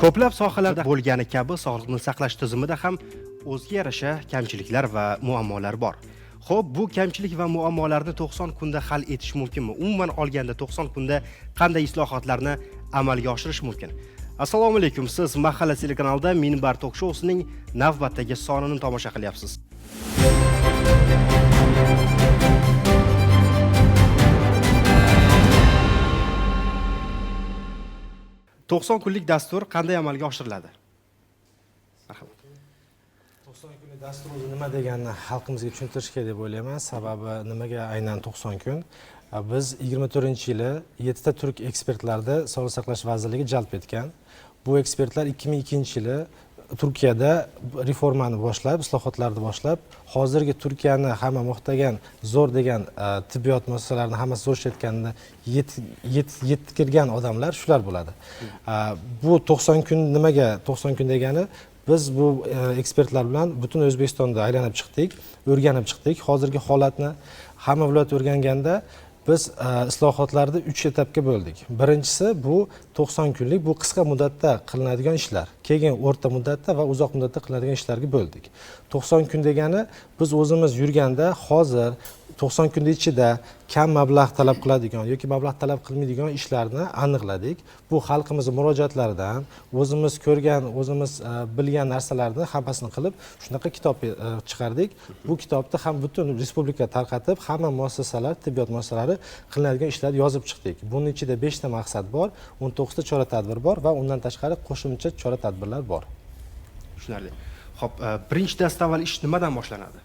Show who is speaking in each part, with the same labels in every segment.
Speaker 1: Ko'plab sohalarda bo'lgani kabi sog'liqni saqlash tizimida ham o'ziga yarasha kamchiliklar va muammolar bor. Xo'p, bu kamchilik va muammolarni 90 kunda hal etish mumkinmi? Umuman olganda 90 kunda qanday islohotlarni amalga oshirish mumkin? Assalomu alaykum. Siz Mahalla telekanalida Minbar tok shousining navbatdagi sonini tomosha qilyapsiz. 90 kunlik dastur qanday amalga oshiriladi? Marhamat.
Speaker 2: 90 kunlik dastur o'zi nima deganini xalqimizga tushuntirish kerak deb o'ylayman. Sababi nimaga aynan 90 kun? Biz 24-yili 7 ta turk ekspertlarni Sog'liqni saqlash vazirligi jalb etgan. Bu ekspertlar 2002-yili Turkiyada reformani boshlab, islohotlarni boshlab, hozirgi Turkiyani hamma maqtagan, zo'r degan tibbiyot muassasalarini hammasi zo'r ishlayotganini yetkirgan odamlar shular bo'ladi. Bu 90 kun nimaga 90 kun degani? Biz bu ekspertlar bilan butun O'zbekistonda aylanib chiqdik, o'rganib chiqdik hozirgi holatni. Hamma viloyat o'rganganda biz islohotlarni 3 etapga bo'ldik. Birinchisi bu 90 kunlik, bu qisqa muddatda qilinadigan ishlar. Keyin o'rta muddatda va uzoq muddatda qilinadigan ishlarga bo'ldik. 90 kun degani biz o'zimiz yurganda hozir 90 kun ichida kam mablag' talab qiladigan yoki mablag' talab qilmaydigan ishlarni aniqladik. Bu xalqimiz murojaatlaridan, o'zimiz ko'rgan, o'zimiz bilgan narsalarni hammasini qilib, shunaqa kitob chiqardik. Bu kitobni ham butun respublika tarqatib, hamma muassasalar, tibbiyot muassasalari qilinadigan ishlarni yozib chiqdik. Buning ichida 5 ta maqsad bor, 19 ta chora-tadbir bor va undan tashqari qo'shimcha chora-tadbirlar bor.
Speaker 1: Tushunarli. Xo'p, birinchi dastavval ish nimadan boshlanadi?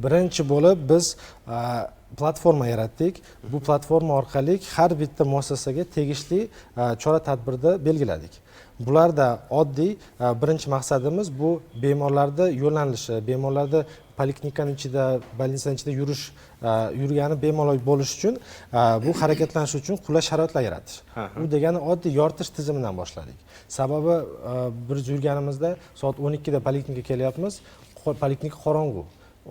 Speaker 2: Birinchi bo'lib biz platforma yaratdik. Bu platforma orqali har bitta muassasaga tegishli chora-tadbirni belgiladik. Bularda oddiy birinchi maqsadimiz bu bemorlarni yo'llanilishi, bemorlarni poliklinikaning ichida, больницаning ichida yurgani bemalol bo'lish uchun, bu harakatlanish uchun qulay sharoitlar yaratish. U degani oddiy yoritish tizimidan boshladik. Sababi biz yurganimizda soat 12 da poliklinikaga kelyapmiz, poliklinika qorong'u.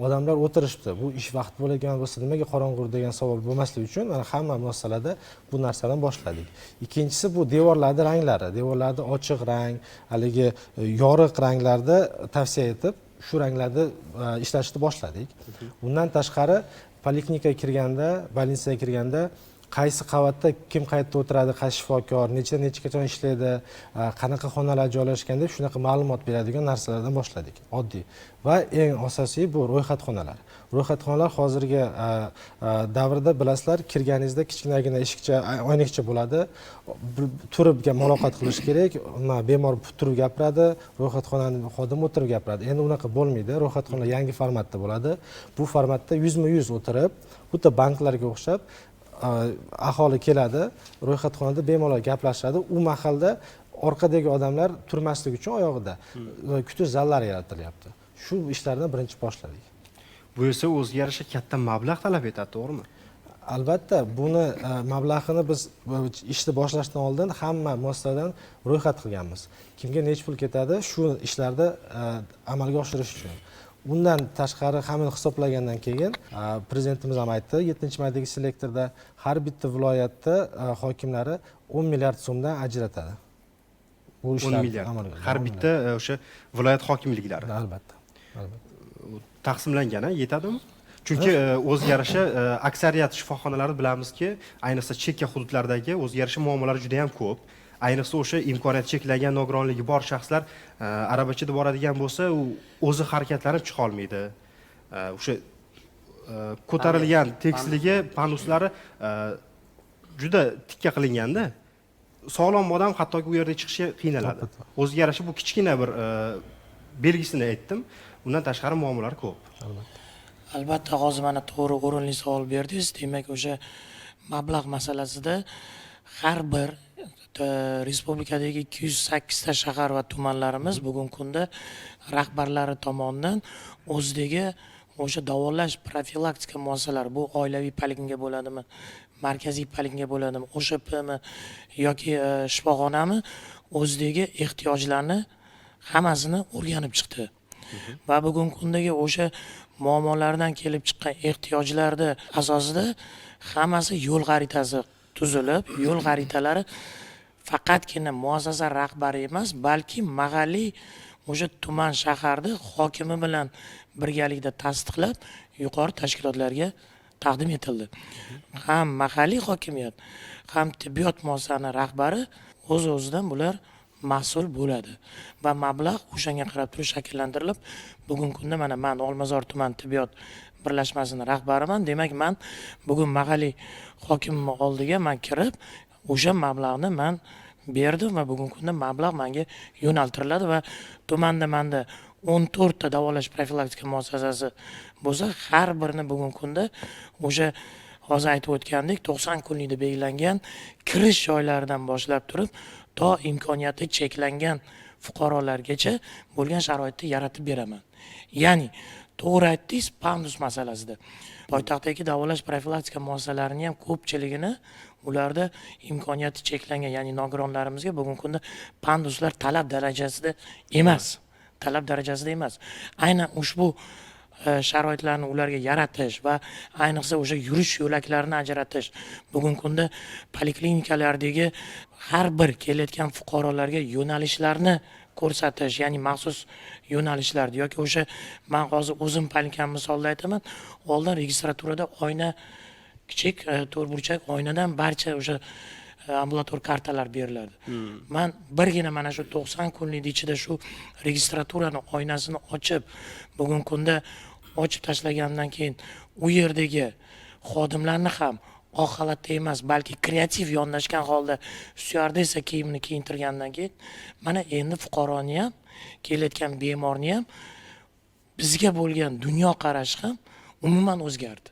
Speaker 2: Odamlar o'tirishibdi. Bu ish vaqti bo'ladigan bo'lsa, nimaga qorong'u degan savol bo'lmasligi uchun mana hamma muassasalarda bu narsadan boshladik. Ikkinchisi bu devorlarning ranglari, devorlarda ochiq rang, haligi yorug' ranglarda tavsiya etib, shu ranglarda ishlashni boshladik. Undan tashqari poliklinikaga kirganda, больницаga kirganda qaysi qavatda kim qayerda o'tiradi, qaysi shifokor, nechadan nechagacha ishlaydi, qanaqa xonalar joylashgan deb shunaqa ma'lumot beradigan narsalardan boshladik. Oddiy. Va eng asosiy bu ro'yxatxonalar. Ro'yxatxonalar hozirgi davrda bilasizlar, kirganingizda kichkinagina eshikcha, oynakcha bo'ladi. Turib muloqot qilish kerak. Nima, bemor turib gapiradi, ro'yxatxonaning xodimi o'tirib gapiradi. Endi unaqa bo'lmaydi. Ro'yxatxona yangi formatda bo'ladi. Bu formatda yuzma-yuz o'tirib, xuddi banklarga o'xshab aholi keladi, ro'yxatxonada bemalol gaplashadi. U mahalda orqadagi odamlar turmasligi uchun oyog'ida kutish zallari yaratilyapti. Shu ishlardan birinchi boshladik.
Speaker 1: Bu esa o'ziga yarasha katta mablag' talab etadi, to'g'rimi?
Speaker 2: Albatta, buni mablag'ini biz ishni boshlashdan oldin hamma muassasadan ro'yxat qilganmiz. Kimga necha pul ketadi, shu ishlarni amalga oshirish uchun. Undan tashqari hammani hisoblagandan keyin prezidentimiz ham aytdi, 7-maydagi selektorda har bitta viloyatda hokimlari 10 milliard so'mdan ajratadi. Bu
Speaker 1: 10
Speaker 2: ishlar
Speaker 1: milliard.
Speaker 2: amalga
Speaker 1: Har
Speaker 2: 10
Speaker 1: bitta o'sha viloyat hokimliklari.
Speaker 2: Albatta. Albatta.
Speaker 1: Taqsimlangan, ha, yetadimi? Chunki o'ziga yarasha aksariyat shifoxonalarni bilamizki, ayniqsa chekka hududlardagi o'ziga yarasha muammolar juda ham ko'p. Ayniqsa o'sha imkoniyati cheklangan, nogironligi bor shaxslar arabachada boradigan bo'lsa, u o'zi harakatlanib chiqa olmaydi. O'sha ko'tarilgan tekisligi, panuslari juda tikka qilinganda, sog'lom odam hattoki u yerda chiqishga qiynaladi. O'ziga yarasha bu kichkina bir belgisini aytdim. Undan tashqari muammolar ko'p.
Speaker 2: Albatta.
Speaker 3: Albatta, hozir mana to'g'ri o'rinli savol berdingiz. Demak, o'sha mablag' masalasida har bir respublikadagi 208 ta shahar va tumanlarimiz bugungi kunda rahbarlari tomonidan o'zidagi o'sha davolash profilaktika muassasalari, bu oilaviy poliklinika bo'ladimi, markaziy poliklinika bo'ladimi, OSHPmi yoki shifoxonami, o'zidagi ehtiyojlarni hammasini o'rganib chiqdi. Va bugungi kundagi o'sha muammolardan kelib chiqqan ehtiyojlarni asosida hammasi yo'l xaritasi tuzilib, yo'l xaritalari Faqatgina muassasa rahbari emas, balki mahalliy o'sha tuman shaharda hokimi bilan birgalikda tasdiqlab yuqori tashkilotlarga taqdim etildi. Ham mahalliy hokimiyat, ham tibbiyot muassasani rahbari o'z-o'zidan bular mas'ul bo'ladi va mablag' o'shanga qarab turib shakllantirilib, bugungi kunda mana man Olmazor tuman tibbiyot birlashmasini rahbariman. Demak, man bugun mahalliy hokimni oldiga man kirib o'sha mablag'ni man berdim va bugungi kunda mablag' manga yo'naltiriladi va tumanda manda 14 ta davolash profilaktika muassasasi bo'lsa, har birini bugungi kunda o'sha hozir aytib o'tgandek 90 kunlikda belgilangan kirish joylaridan boshlab turib to imkoniyati cheklangan fuqarolargacha bo'lgan sharoitni yaratib beraman. Ya'ni to'g'ri aytdingiz pandus masalasida. Poytaxtdagi davolash profilaktika muassasalarini ham ko'pchiligini ularda imkoniyati cheklangan, ya'ni nogironlarimizga bugungi kunda panduslar talab darajasida emas. Talab darajasida emas. Aynan ushbu sharoitlarni ularga yaratish va ayniqsa o'sha yurish yo'laklarini ajratish, bugungi kunda poliklinikalardagi har bir kelayotgan fuqarolarga yo'nalishlarni ko'rsatish, ya'ni maxsus yo'nalishlarni yoki o'sha man hozir o'zim poliklinikani misolida aytaman, oldin registraturada oyna kichik to'rtburchak oynadan barcha o'sha ambulator kartalar beriladi. Man birgina mana shu 90 kunlik ichida shu registraturani oynasini ochib, bugungi kunda ochib tashlagandan keyin u yerdagi xodimlarni ham oq xalatda emas, balki kreativ yondashgan holda styuardessa kiyimini kiyintirgandan keyin mana endi fuqaroni ham, kelayotgan bemorni ham bizga bo'lgan dunyoqarashi ham umuman o'zgardi.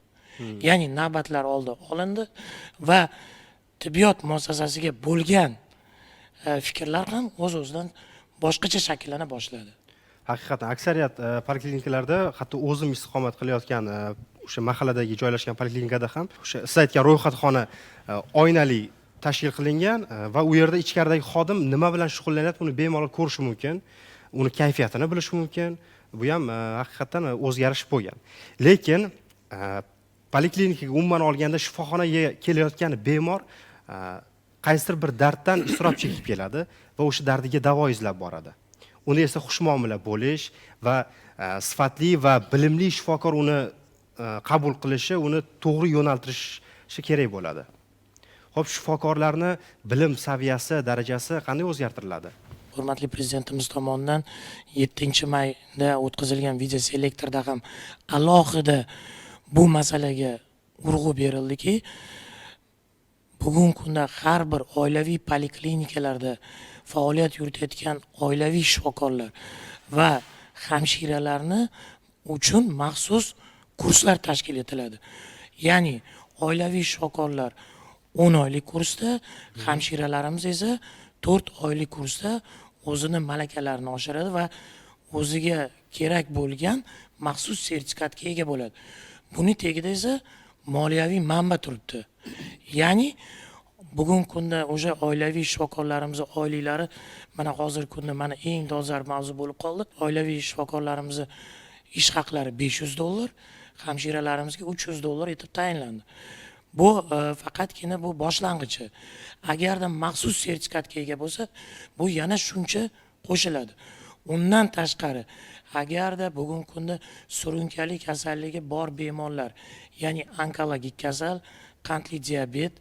Speaker 3: Ya'ni navbatlar oldi olindi va tibbiyot muassasasiga bo'lgan fikrlar ham o'z-o'zidan boshqacha shakllana boshladi.
Speaker 1: Haqiqatan aksariyat poliklinikalarda, hatto o'zim istiqomat qilayotgan o'sha mahalladagi joylashgan poliklinikada ham o'sha siz aytgan ro'yxatxona oynali tashkil qilingan va u yerda ichkaridagi xodim nima bilan shug'ullanyapti, uni bemalol ko'rishi mumkin, uni kayfiyatini bilishi mumkin. Bu ham haqiqatan o'zgarish bo'lgan. Lekin poliklinikaga umuman olganda shifoxonaga kelayotgan bemor qaysidir bir darddan iztirob chekib keladi va o'sha dardiga davo izlab boradi. Uni esa xushmuomala bo'lish va sifatli va bilimli shifokor uni qabul qilishi, uni to'g'ri yo'naltirishi kerak bo'ladi. Xo'p, shifokorlarni bilim saviyasi, darajasi qanday o'zgartiriladi?
Speaker 3: Hurmatli prezidentimiz tomonidan 7 mayda o'tkazilgan video selektorda ham alohida bu masalaga urg'u berildiki, bugungi kunda har bir oilaviy poliklinikalarda faoliyat yuritayotgan oilaviy shifokorlar va hamshiralarni uchun maxsus kurslar tashkil etiladi. Ya'ni oilaviy shifokorlar 10 oylik kursda, hamshiralarimiz esa 4 oylik kursda o'zini malakalarini oshiradi va o'ziga kerak bo'lgan maxsus sertifikatga ega bo'ladi. Buni tagida esa moliyaviy manba turibdi. Ya'ni bugungi kunda o'sha oilaviy shifokorlarimizni oyliklari mana hozirgi kunda mana eng dolzarb mavzu bo'lib qoldi. Oilaviy shifokorlarimizni ish haqlari 500 dollar, hamshiralarimizga 300 dollar etib tayinlandi. Bu faqatgina bu boshlang'ichi. Agarda maxsus sertifikatga ega bo'lsa, bu yana shuncha qo'shiladi. Undan tashqari, agarda bugungi kunda surunkali kasalligi bor bemorlar, ya'ni onkologik kasal, qandli diabet,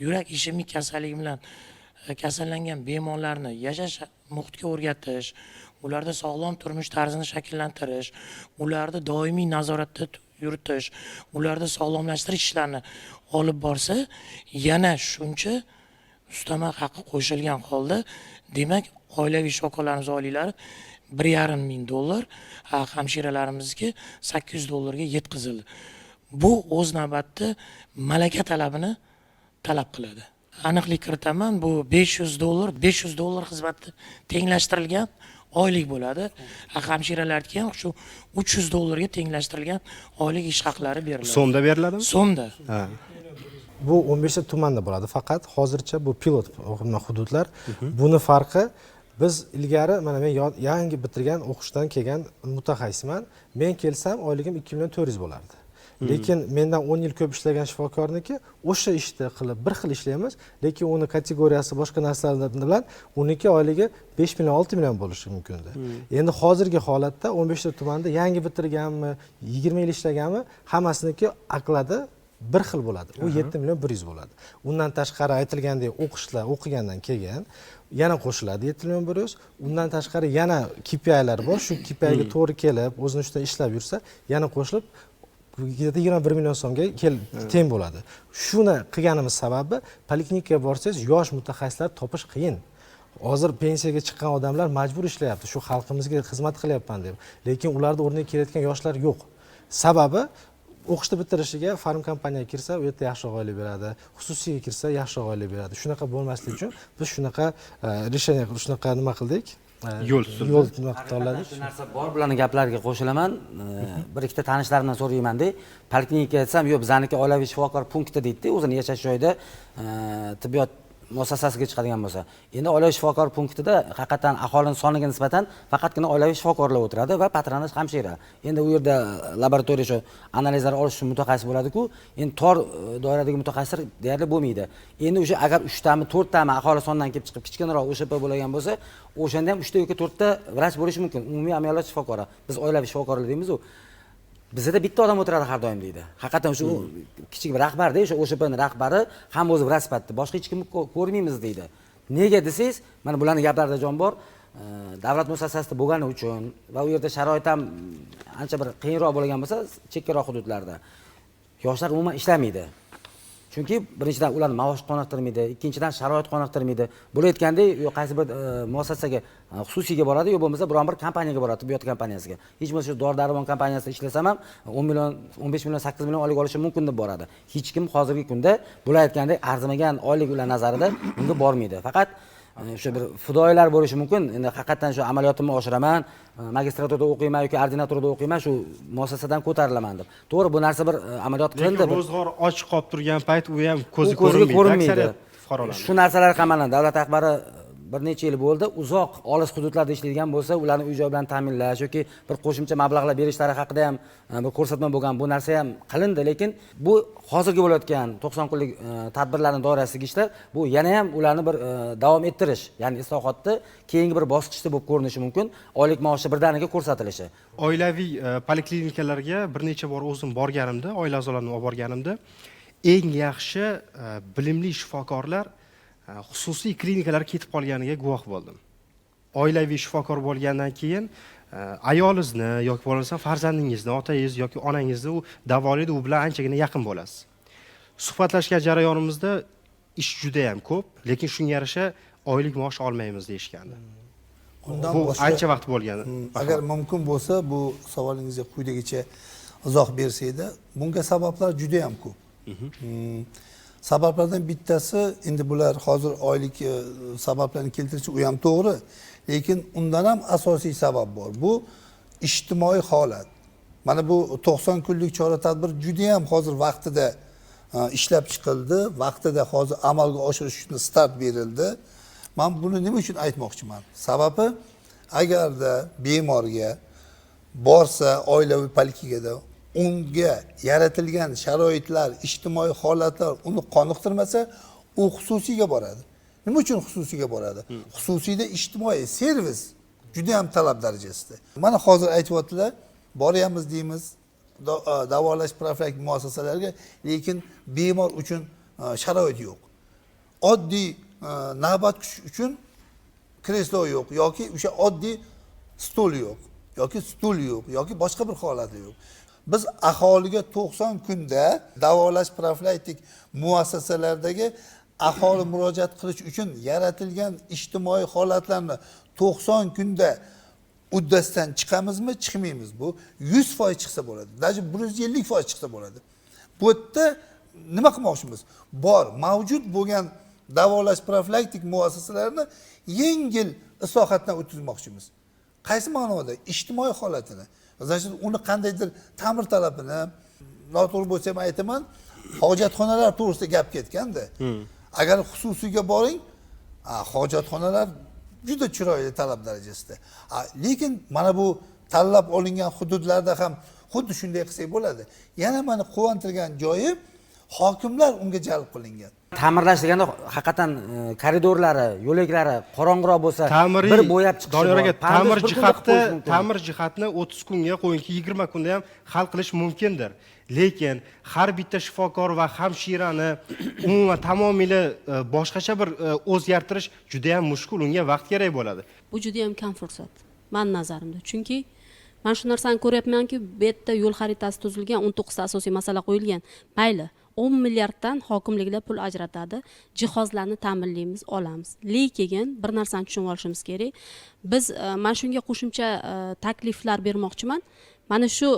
Speaker 3: yurak ishemik kasalligi bilan kasallangan bemorlarni yashash muhitiga o'rgatish, ularda sog'lom turmush tarzini shakllantirish, ularni doimiy nazoratda yuritish, ularda sog'lomlashtirish ishlarini olib borsa, yana shuncha ustama haqi qo'shilgan holda, demak, oilaviy shifokorlarimiz oyliklari 1,5 ming dollar, hamshiralarimizniki 800 dollarga yetkazildi. Bu o'z navbatida malaka talabini talab qiladi. Aniqlik kiritaman, bu 500 dollar, 500 dollar xizmatni tenglashtirilgan oylik bo'ladi. Hamshiralarga ham shu 300 dollarga tenglashtirilgan oylik ish haqlari beriladi.
Speaker 1: So'mda beriladimi?
Speaker 3: So'mda.
Speaker 1: Ha.
Speaker 2: Bu 15 ta tumanda bo'ladi, faqat hozircha bu pilot hududlar. Buni farqi, biz ilgari, mana men yangi bitirgan, o'qishdan kelgan mutaxassisman, men kelsam oyligim 2 million 400 bo'lardi. Lekin mendan 10 yil ko'p ishlagan shifokorniki o'sha ishni qilib bir xil ishlaymiz, lekin uni kategoriyasi boshqa narsalar bilan uniki oyligi 5 million 6 million bo'lishi mumkinda. Endi hozirgi holatda 15 ta tumanda yangi bitirganmi, 20 yil ishlaganmi, hammasiniki okladi bir xil bo'ladi. U 7 million 100 bo'ladi. Undan tashqari aytilgandek o'qishlar o'qigandan keyin yana qo'shiladi 7 million 100. Undan tashqari yana KPIlar bor. Shu KPIga to'g'ri kelib, o'zini ustidan ishlab yursa, yana qo'shilib 21 million so'mga teng bo'ladi. Shuni qilganimiz sababi poliklinikaga borsangiz yosh mutaxassislar topish qiyin. Hozir pensiyaga chiqqan odamlar majbur ishlayapti, shu xalqimizga xizmat qilyapman deb. Lekin ularni o'rniga kelayotgan yoshlar yo'q. Sababi o'qishni bitirishiga farm kompaniyaga kirsa, u yerda yaxshiroq oylik beradi, xususiyga kirsa yaxshiroq oylik beradi. Shunaqa bo'lmasligi uchun biz shunaqa решение, shunaqa nima qildik?
Speaker 1: Yo'l tuzildi.
Speaker 2: Yo'l nima tanladik.
Speaker 4: Shu narsa bor, bularning gaplariga qo'shilaman. Bir ikkita tanishlarimdan so'raymanda, poliklinikaga aytsam, yo'q, bizaniki oilaviy shifokor punkti deydi, o'zini yashash joyida tibbiyot muassasasiga chiqadigan bo'lsa. Endi oilaviy shifokor punktida haqiqatan aholining soniga nisbatan faqatgina oilaviy shifokorlar o'tiradi va patronaj hamshira. Endi u yerda laboratoriya shu analizlar olish uchun mutaxassis bo'ladi-ku. Endi tor doiradagi mutaxassislar deyarli bo'lmaydi. Endi o'sha agar 3 tami, 4 tami aholi sonidan kelib chiqib kichkinaroq OSHP bo'lgan bo'lsa, o'shanda ham 3 ta yoki 4 ta vrach bo'lishi mumkin. Umumiy amaliyot shifokori. Biz oilaviy shifokorlar deymiz-ku. Bizda bitta odam o'tiradi har doim deydi. Haqiqatan shu kichik bir rahbarda, o'sha OSHPning rahbari ham o'zi vrach sifatida, boshqa hech kimni ko'rmaymiz deydi. Nega desangiz, mana bularning gaplarida jon bor. Davlat muassasasida bo'lgani uchun va u yerda sharoit ham ancha bir qiyinroq bo'lgan bo'lsa, chekkaroq hududlarda yoshlar umuman ishlamaydi. Chunki birinchidan ularni maosh qoniqtirmaydi, ikkinchidan sharoit qoniqtirmaydi. Bular aytgandek, yo qaysi bir muassasaga, xususiyga boradi, yo bo'lmasa biron bir kompaniyaga boradi, tibbiyot kompaniyasiga. Hech bo'lmasa shu dori-darmon kompaniyasida ishlasam ham 10 million, 15 million, 8 million oylik olishim mumkin deb boradi. Hech kim hozirgi kunda bular aytgandek arzimagan oylik ular nazarida unga bormaydi. Faqat o'sha bir fidoyilar bo'lishi mumkin. Endi haqiqatan shu amaliyotimni oshiraman, magistraturada o'qiyman yoki ordinaturada o'qiyman, shu muassasadan ko'tarilaman deb. To'g'ri, bu narsa bir amaliyot qilindi.
Speaker 1: Lekin ro'zg'or och qolib turgan payt u ham ko'zi
Speaker 4: ko'rinmaydi.
Speaker 1: Aksariyat fuqarolarning.
Speaker 4: Shu narsalar ham mana davlat rahbari bir necha yil bo'ldi, uzoq olis hududlarda ishlaydigan bo'lsa, ularni uy joy bilan ta'minlash yoki bir qo'shimcha mablag'lar berishlari haqida ham bir ko'rsatma bo'lgan, bu narsa ham qilindi, lekin bu hozirgi bo'layotgan 90 kunlik tadbirlarning doirasidagi ishlar, bu yana ham ularni bir davom ettirish, ya'ni islohotni keyingi bir bosqichda bo'lib ko'rinishi mumkin, oylik maoshi birdaniga ko'rsatilishi.
Speaker 1: Oilaviy poliklinikalarga bir necha bor o'zim borganimda, oila a'zolarimni olib borganimda, eng yaxshi bilimli shifokorlar xususiy klinikalarga ketib qolganiga guvoh bo'ldim. Oilaviy shifokor bo'lgandan keyin ayolingizni yoki bo'lmasa farzandingizni, otangiz yoki onangizni u davolaydi, u bilan anchagina yaqin bo'lasiz. Suhbatlashgan jarayonimizda ish juda ham ko'p, lekin shunga yarasha oylik maosh olmaymiz deyishgandi.
Speaker 5: Undan
Speaker 1: Bu
Speaker 5: boshqa
Speaker 1: ancha vaqt bo'lgan.
Speaker 5: Agar mumkin bo'lsa, bu savolingizga quyidagicha izoh bersaydi, bunga sabablar juda ham ko'p. Sabablardan bittasi, endi bular hozir oylik sabablarni keltirishi u ham to'g'ri, lekin undan ham asosiy sabab bor. Bu ijtimoiy holat. Mana bu 90 kunlik chora-tadbir juda ham hozir vaqtida ishlab chiqildi, vaqtida hozir amalga oshirish uchun start berildi. Men buni nima uchun aytmoqchiman? Sababi, agarda bemorga borsa oilaviy poliklinikada unga yaratilgan sharoitlar, ijtimoiy holatlar uni qoniqtirmasa, u xususiyga boradi. Nima uchun xususiyga boradi? Xususiyda ijtimoiy servis juda ham talab darajasida. Mana hozir aytyaptilar, boryapmiz deymiz davolash profilaktik muassasalariga, lekin bemor uchun sharoit yo'q. Oddiy navbat kutish uchun kreslo yo'q yoki o'sha oddiy stol yo'q yoki stul yo'q yoki boshqa bir holat yo'q. Biz aholiga 90 kunda davolash profilaktik muassasalaridagi aholi murojaat qilish uchun yaratilgan ijtimoiy holatlarni 90 kunda uddasidan chiqamizmi, chiqmaymiz? Bu 100% chiqsa bo'ladi. Даже 150% chiqsa bo'ladi. Bu yerda nima qilmoqchimiz? Bor, mavjud bo'lgan davolash profilaktik muassasalarini yengil islohotdan o'tkazmoqchimiz. Qaysi ma'noda? Ijtimoiy holatini. Значит, uni qandaydir ta'mir talabini, noto'g'ri bo'lsa ham aytaman, hojatxonalar to'g'risida gap ketganda. Agar xususiyga boring, hojatxonalar juda chiroyli talab darajasida. Lekin mana bu tanlab olingan hududlarda ham Xuddi shunday qilsak bo'ladi. Yana meni quvontirgan joyi, hokimlar unga jalb qilingan.
Speaker 4: Ta'mirlash deganda haqiqatan koridorlari, yo'laklari qorong'iroq bo'lsa, bir bo'yab chiqishi
Speaker 1: Doniyor
Speaker 4: bor.
Speaker 1: aka,
Speaker 4: Pandus
Speaker 1: ta'mir
Speaker 4: bir kunda qilib
Speaker 1: jihati,
Speaker 4: qo'yish mumkin.
Speaker 1: ta'mir jihatni 30 kunga qo'yingki, 20 kunda ham hal qilish mumkindir. Lekin har bitta shifokor va hamshirani umuman tamomila boshqacha bir o'zgartirish juda ham mushkul, unga vaqt kerak bo'ladi.
Speaker 6: Bu juda ham kam fursat mani nazarimda, chunki man shu narsani ko'ryapmanki, bu yerda yo'l xaritasi tuzilgan, 19 ta asosiy masala qo'yilgan. Mayli, 10 milliarddan hokimliklar pul ajratadi, jihozlarni ta'minlaymiz, olamiz. Lekin bir narsani tushunib olishimiz kerak. Biz mana shunga qo'shimcha takliflar bermoqchiman. Mana shu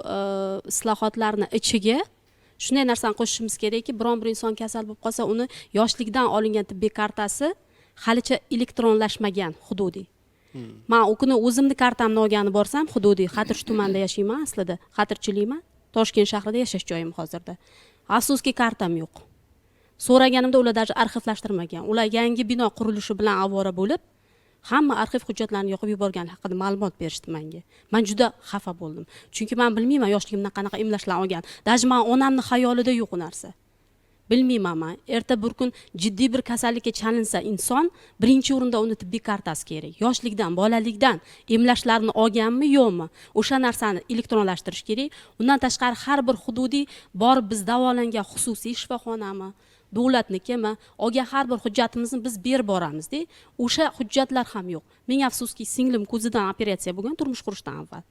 Speaker 6: islohotlarni ichiga shunday narsani qo'shishimiz kerakki, biron bir inson kasal bo'lib qolsa, uni yoshlikdan olingan tibbiy kartasi halicha elektronlashmagan hududiy. Man u kuni o'zimni kartamni olgani borsam, hududiy Xatirchi tumanida yashayman, aslida xatirchilikman, Toshkent shahrida yashash joyim hozirda. Afsuski, kartam yo'q. So'raganimda ular даже arxivlashtirmagan. Ular yangi bino qurilishi bilan ovora bo'lib, hamma arxiv hujjatlarini yoqib yuborgani haqida ma'lumot berishdi menga. Man juda xafa bo'ldim, chunki man bilmayman yoshligimdan qanaqa emlashlar olgan. Даже man onamni xayolida yo'q u narsa. Bilmayman, man erta bir kun jiddiy bir kasallikka chalinsa inson, birinchi o'rinda uni tibbiy kartasi kerak. Yoshlikdan, bolalikdan emlashlarni olganmi, yo'qmi, o'sha narsani elektronlashtirish kerak. Undan tashqari, har bir hududiy borib biz davolangan xususiy shifoxonami, davlatnikimi, olgan har bir hujjatimizni biz berib boramizda, o'sha hujjatlar ham yo'q. Ming afsuski, singlim ko'zidan operatsiya bo'lgan turmush qurishdan avval,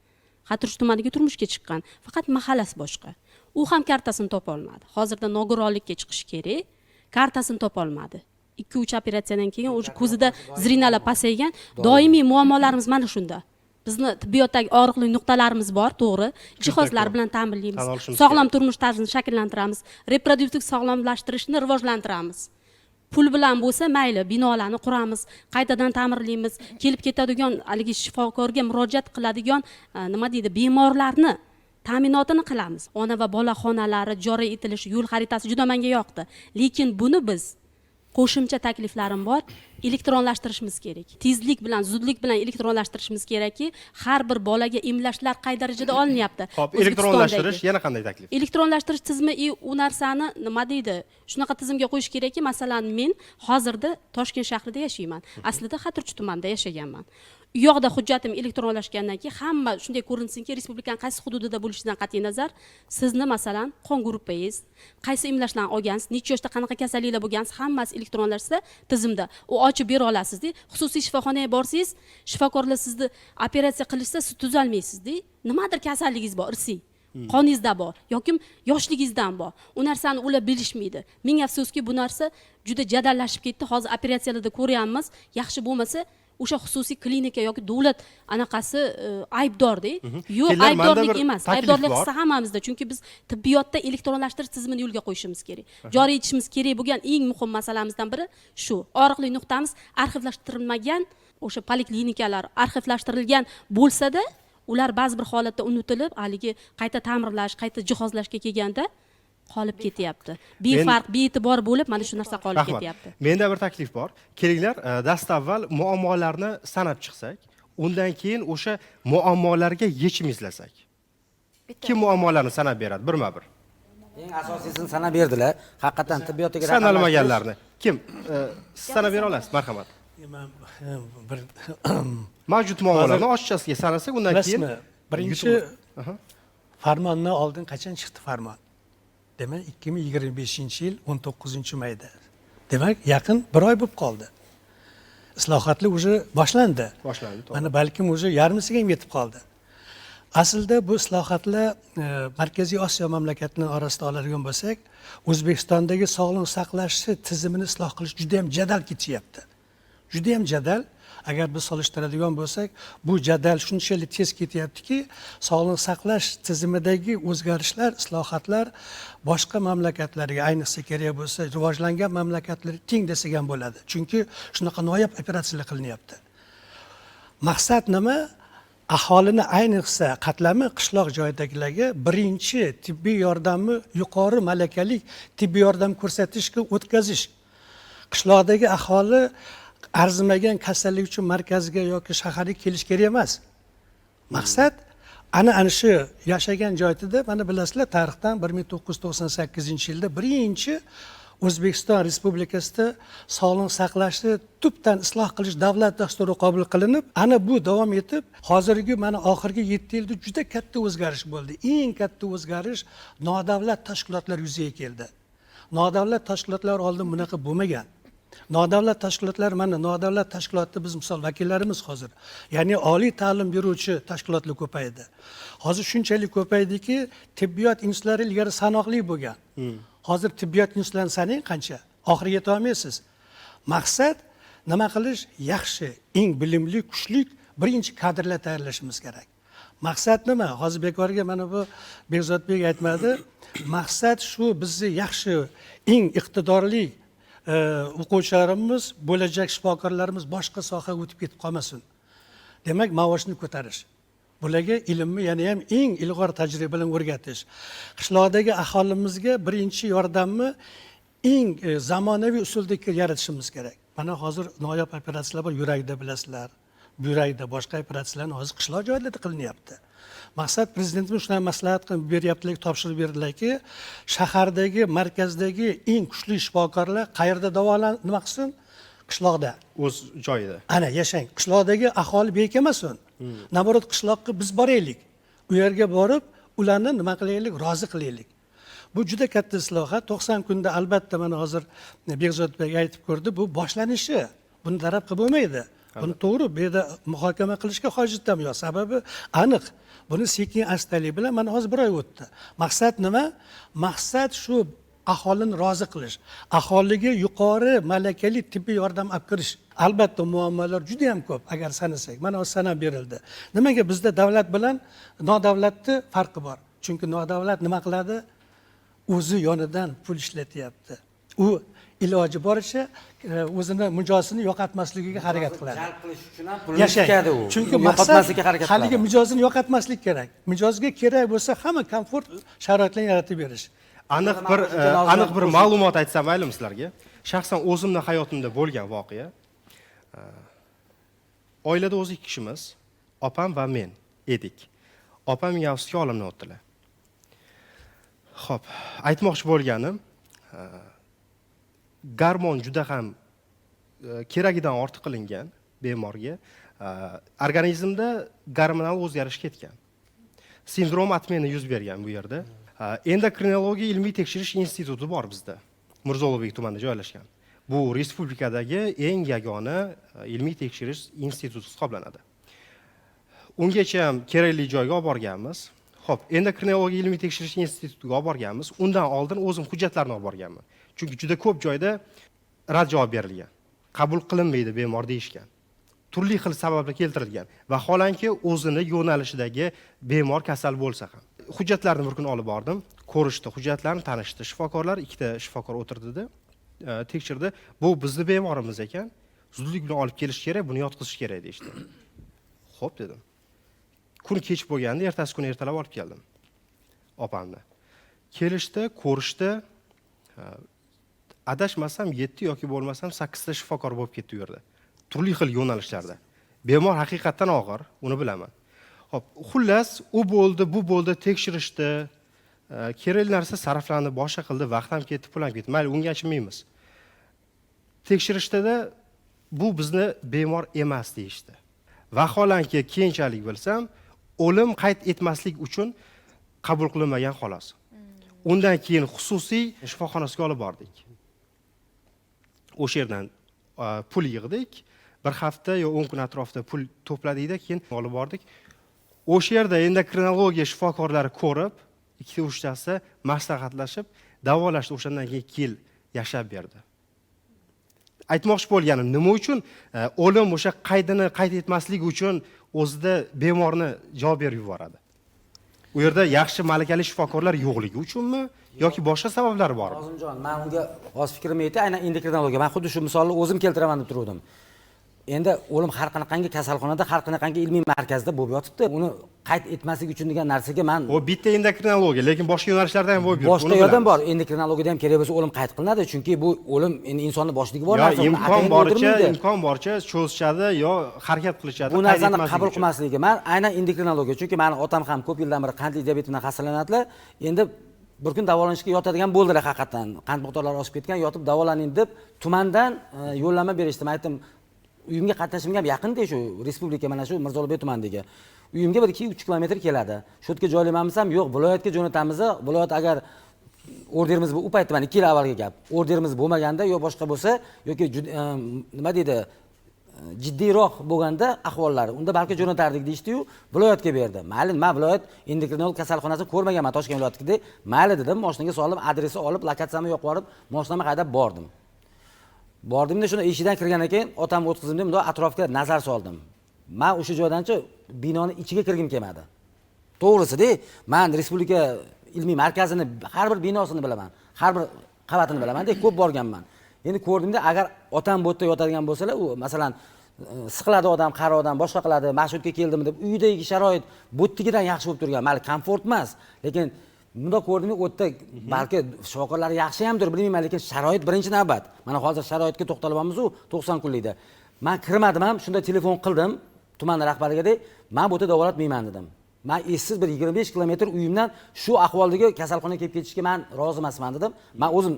Speaker 6: Xatirchi tumaniga turmushga chiqqan, faqat mahallasi boshqa. U ham kartasini topolmadi. Hozirda nogironlikka chiqishi kerak, kartasini topolmadi. 2-3 operatsiyadan keyin уже ko'zida зрения lar pasaygan. Doimiy muammolarimiz mana shunda. Bizni tibbiyotdagi og'riqli nuqtalarimiz bor, to'g'ri, jihozlar bilan ta'minlaymiz,
Speaker 1: Tan olishimiz
Speaker 6: sog'lom
Speaker 1: kerak.
Speaker 6: turmush tarzini shakllantiramiz, reproduktiv sog'lomlashtirishni rivojlantiramiz. Pul bilan bo'lsa mayli, binolarni quramiz, qaytadan ta'mirlaymiz, kelib ketadigan, haligi shifokorga murojaat qiladigan nima deydi, bemorlarni ta'minotini qilamiz. Ona va bola xonalari joriy etilishi yo'l xaritasi juda menga yoqdi, lekin buni biz, qo'shimcha takliflarim bor, elektronlashtirishimiz kerak. Tezlik bilan, zudlik bilan elektronlashtirishimiz kerakki, har bir bolaga emlashlar qay darajada olinyapti.
Speaker 1: Xo'p,
Speaker 6: O'zbekistondagi.
Speaker 1: elektronlashtirish, yana qanday taklif?
Speaker 6: Elektronlashtirish tizimi и u narsani, nima deydi, shunaqa tizimga qo'yish kerakki, masalan, men hozirda Toshkent shahrida yashayman, aslida Xatirchi tumanida yashaganman. U yoqda hujjatim elektronlashgandan keyin hamma shunday ko'rinsinki, respublikani qaysi hududida bo'lishidan qat'iy nazar, sizni, masalan, qon gruppangiz, qaysi emlashlarni olgansiz, necha yoshda qanaqa kasalliklar bo'lgansiz, hammasi elektronlashsa tizimda, u ochib bera olasizda. Xususiy shifoxonaga borsangiz, shifokorlar sizni operatsiya qilishsa, siz tuzalmaysizda. Nimadir kasalligingiz bor, irsiy, qoningizda bor yoki yoshligingizdan bor, u narsani ular bilishmaydi. Ming afsuski, bu narsa juda jadallashib ketdi hozir. Operatsiyalarda ko'ryapmiz, yaxshi bo'lmasa, o'sha xususiy klinika yoki davlat anaqasi aybdorda. Yo'q,
Speaker 1: Kellar, manda
Speaker 6: aybdorlik
Speaker 1: bir
Speaker 6: emas,
Speaker 1: taklif
Speaker 6: aybdorlik
Speaker 1: bor.
Speaker 6: hissa hammamizda, chunki biz tibbiyotda elektronlashtirish tizimini yo'lga qo'yishimiz kerak. Joriy etishimiz kerak bo'lgan eng muhim masalamizdan biri shu. Og'riqli nuqtamiz arxivlashtirilmagan o'sha poliklinikalar. Arxivlashtirilgan bo'lsada, ular ba'zi bir holatda unutilib, haligi qayta ta'mirlash, qayta jihozlashga kelganda qolib ketyapti. Befarq, bee'tibor bo'lib, mana shu narsa qolib
Speaker 1: Rahmat.
Speaker 6: ketyapti.
Speaker 1: Menda bir taklif bor. Kelinglar, dastavval muammolarni sanab chiqsak, undan keyin o'sha muammolarga yechim izlasak. Kim muammolarni sanab beradi birma bir?
Speaker 4: Eng asosiysini sanab berdilar. Haqiqatdan tibbiyotdagi
Speaker 1: Sanalmaganlarni kim? Siz sanab bera olasiz, marhamat.
Speaker 7: Man bir
Speaker 1: Mavjud muammolarni ochiqchasiga sanasak, undan keyin
Speaker 7: Bilasizmi, birinchi farmonni oldin qachon chiqdi farmon? Demak, 2025-yil 19-mayda. Demak, yaqin bir oy bo'lib qoldi. Islohotlar уже boshlandi.
Speaker 1: Boshlandi, to'g'ri.
Speaker 7: Mana, balkim уже yarmisiga ham yetib qoldi. Aslida bu islohotlar Markaziy Osiyo mamlakatlari orasida oladigan bo'lsak, O'zbekistondagi sog'liqni saqlash tizimini isloh qilish juda ham jadal ketyapti. Juda ham jadal. Agar biz solishtiradigan bo'lsak, bu jadal shunchalik tez ketyaptiki, sog'liqni saqlash tizimidagi o'zgarishlar, islohotlar boshqa mamlakatlarga, ayniqsa kerak bo'lsa, rivojlangan mamlakatlarga teng desak ham bo'ladi. Chunki shunaqa noyob operatsiyalar qilinyapti. Maqsad nima? Aholini, ayniqsa qatlami, qishloq joydagilarga birinchi tibbiy yordamni, yuqori malakali tibbiy yordam ko'rsatishga o'tkazish. Qishloqdagi aholi arzimagan kasallik uchun markazga yoki shaharga kelish kerak emas. Maqsad Ana shu yashagan joyida mana bilasizlar, tarixdan 1998-yilda birinchi O'zbekiston Respublikasida sog'liqni saqlashni tubdan isloh qilish davlat dasturi qabul qilinib, ana bu davom etib, hozirgi mana oxirgi 7 yilda juda katta o'zgarish bo'ldi. Eng katta o'zgarish nodavlat tashkilotlar yuzaga keldi. Nodavlat tashkilotlar oldin bunaqa bo'lmagan. Nodavlat tashkilotlar, mana nodavlat tashkilotni biz misol vakillarimiz hozir, ya'ni oliy ta'lim beruvchi tashkilotlar ko'paydi. Hozir shunchalik ko'paydiki, tibbiyot institutlari ilgari sanoqli bo'lgan. Hozir tibbiyot institutlarini sanang qancha? Oxiriga yeta olmaysiz. Maqsad nima qilish? Yaxshi, eng bilimli, kuchli birinchi kadrlar tayyorlashimiz kerak. Maqsad nima? Hozir bekorga mana bu Bekzodbek aytmadi. Maqsad shu, bizni yaxshi, eng iqtidorli o'quvchilarimiz, bo'lajak shifokorlarimiz boshqa sohaga o'tib ketib qolmasin. Demak, maoshni ko'tarish. Bularga ilmni yana ham eng ilg'or tajriba bilan o'rgatish. Qishloqdagi aholimizga birinchi yordamni eng zamonaviy usulda yaratishimiz kerak. Mana hozir noyob operatsiyalar bor, yurakda bilasizlar. Buyrakda boshqa operatsiyalarni hozir qishloq joylarda qilinyapti. Maqsad prezidentimiz shunday maslahat qilib beryaptilar, topshirib berdilarki, shahardagi, markazdagi eng kuchli shifokorlar qayerda davolan nima qilsin? Qishloqda.
Speaker 1: O'z joyida.
Speaker 7: Ana yashang. Qishloqdagi aholi bekamasin. Naborot qishloqqa biz boraylik. U yerga borib, ularni nima qilaylik, rozi qilaylik. Bu juda katta islohot. 90 kunda albatta mana hozir Bekzodbek aytib ko'rdi, bu boshlanishi. Buni taraf qilib bo'lmaydi. Buni to'g'ri bu yerda muhokama qilishga hojat ham yo'q. Sababi aniq. Buni sekin astalik bilan mana hozir bir oy o'tdi. Maqsad nima? Maqsad shu aholini rozi qilish, aholiga yuqori malakali tibbiy yordam olib kirish. Albatta muammolar juda ham ko'p agar sanasak. Mana hozir sanab berildi. Nimaga bizda davlat bilan nodavlatni farqi bor? Chunki nodavlat nima qiladi? O'zi yonidan pul ishlatyapti. U iloji boricha o'zini mijozini yo'qotmasligiga harakat qiladi.
Speaker 4: Jalb qilish uchun ham pulni tikadi u.
Speaker 7: Chunki maqsad haligi mijozini yo'qotmaslik kerak. Mijozga kerak bo'lsa hamma komfort sharoitlarni yaratib berish.
Speaker 1: Aniq bir ma'lumot aytsam maylimi sizlarga? Shaxsan o'zimni hayotimda bo'lgan voqea. Oilada o'zi 2 kishimiz, opam va men edik. Opam yavsga olamdan o'tdilar. Xo'p, aytmoqchi bo'lganim, gormon juda ham keragidan ortiq qilingan bemorga, organizmda gormonal o'zgarish ketgan. Sindrom atmeni yuz bergan bu yerda. Endokrinologiya ilmiy tekshirish instituti bor bizda. Mirzo Ulug'bek tumanida joylashgan. Bu respublikadagi eng yagona ilmiy tekshirish instituti hisoblanadi. Ungacha ham kerakli joyga olib borganmiz. Xo'p, endokrinologiya ilmiy tekshirish institutiga olib borganmiz. Undan oldin o'zim hujjatlarni olib borganman. Chunki juda ko'p joyda rad javob berilgan. Qabul qilinmaydi bemor deyishgan. Turli xil sabablar keltirilgan. Vaholanki o'zini yo'nalishidagi bemor kasal bo'lsa ham. Hujjatlarni bir kun olib bordim, ko'rishdi, hujjatlarni tanishdi. Shifokorlar, ikkita shifokor o'tirdida, tekshirdi. Bu bizni bemorimiz ekan, zudlik bilan olib kelish kerak, buni yotqizish kerak deyishdi. Xo'p dedim. Kun kech bo'lganda, ertasi kuni ertalab olib keldim opamni. Kelishdi, ko'rishdi. Adashmasam 7 yoki bo'lmasam 8 ta shifokor bo'lib ketdi u yerda. Turli xil yo'nalishlarda. Bemor haqiqatan og'ir, uni bilaman. Xo'p, xullas, u bo'ldi, bu bo'ldi, tekshirishdi. Kerakli narsa sarflandi, boshqa qildi, vaqt ham ketdi, pul ham ketdi. Mayli, unga achinmaymiz. Tekshirishdida bu bizni bemor emas deyishdi. Vaholanki keyinchalik bilsam, o'lim qayd etmaslik uchun qabul qilinmagan xolos. Undan keyin xususiy shifoxonasiga olib bordik. O'sha yerdan pul yig'dik. Bir hafta yo 10 kun atrofida pul to'pladikda, keyin olib bordik. O'sha yerda endokrinologiya shifokorlari ko'rib, ikkita uchtasi maslahatlashib, davolashdi. O'shandan keyin 2 yil yashab berdi. Aytmoqchi bo'lganim, nima uchun o'lim o'sha qaydini qayd etmaslik uchun o'zida bemorni javob berib yuboradi? U yerda yaxshi malakali shifokorlar yo'qligi uchunmi yoki boshqa sabablar bormi?
Speaker 4: Nozimjon, men unga hozir fikrimni aytay, aynan endokrinologiya. Men xuddi shu misolni o'zim keltiraman deb turdim. Endi o'lim har qanaqangi kasalxonada, har qanaqangi ilmiy markazda bo'lib yotibdi. Uni qayd etmaslik uchun degan narsaga man
Speaker 1: U bitta endokrinologiya, lekin boshqa yo'nalishlarda ham bo'lib yuribdi.
Speaker 4: Boshqa yerda ham bor. Endokrinologiyada ham kerak bo'lsa o'lim qayd qilinadi, chunki bu o'lim endi insonni boshidagi bor
Speaker 1: Yo
Speaker 4: narsa, uni
Speaker 1: imkon
Speaker 4: atayin
Speaker 1: boricha,
Speaker 4: o'ldirmaydi.
Speaker 1: Imkon boricha cho'zishadi yo harakat qilishadi.
Speaker 4: Bu
Speaker 1: qayd
Speaker 4: narsani
Speaker 1: etmaslik
Speaker 4: qabul
Speaker 1: uchun.
Speaker 4: Qilmasligi. Man aynan endokrinologiya, chunki mani otam ham ko'p yildan beri qandli diabet bilan xastalanadilar. Endi bir kun davolanishga yotadigan bo'ldilar haqiqatdan. Qand miqdorlari oshib ketgan, yotib davolaning deb tumandan yo'llanma berishdi. Men aytdim, uyimga qatnashimga ham yaqin-da shu respublika, mana shu Mirzo Ulug'bek tumanidagi. Uyimga bir 2-3 kilometr keladi. Shu yerga joylaymanmi desam, yo'q, viloyatga jo'natamiz. Viloyat agar orderimiz bu paytda, mana 2 yil avvalgi gap. Orderimiz bo'lmaganda yo boshqa bo'lsa yoki nima deydi, jiddiyroq bo'lganda ahvollari, unda balki jo'natardik deyishdi-yu, viloyatga berdi. Mayli, men viloyat endokrinolog kasalxonasini ko'rmaganman Toshkent viloyatida. Mayli dedim, mashinaga solib, adresi olib, lokatsiyamni yoqib olib, mashinamni haydab bordim. Bordimda shuni eshigidan kirgandan keyin otamni o'tkazdim, bundoq atrofga nazar soldim. Men o'sha joydanchi binoni ichiga kirgim kelmadi. To'g'risida, men respublika ilmiy markazini har bir binosini bilaman, har bir qavatini bilaman, ko'p borganman. Endi ko'rdimda, agar otam bu yerda yotadigan bo'lsalar, u masalan siqiladi odam, qari odam, boshqa qiladi, mana shu yerga keldim deb uydagi sharoit bu yerdagidan yaxshi bo'lib turgan, mayli komfort emas, lekin bundoq ko'rdimda, u yerda balki shifokorlar yaxshi hamdir, bilmayman, lekin sharoit birinchi navbat. Mana hozir sharoitga to'xtalyapmiz-u 90 kunlikda. Men kirmadim ham, shunda telefon qildim tuman rahbariga, de, men bu yerda davolatmayman dedim. Men essiz bir 25 kilometr uyimdan shu ahvoldagi kasalxonaga kelib ketishga men rozi emasman dedim. Men o'zim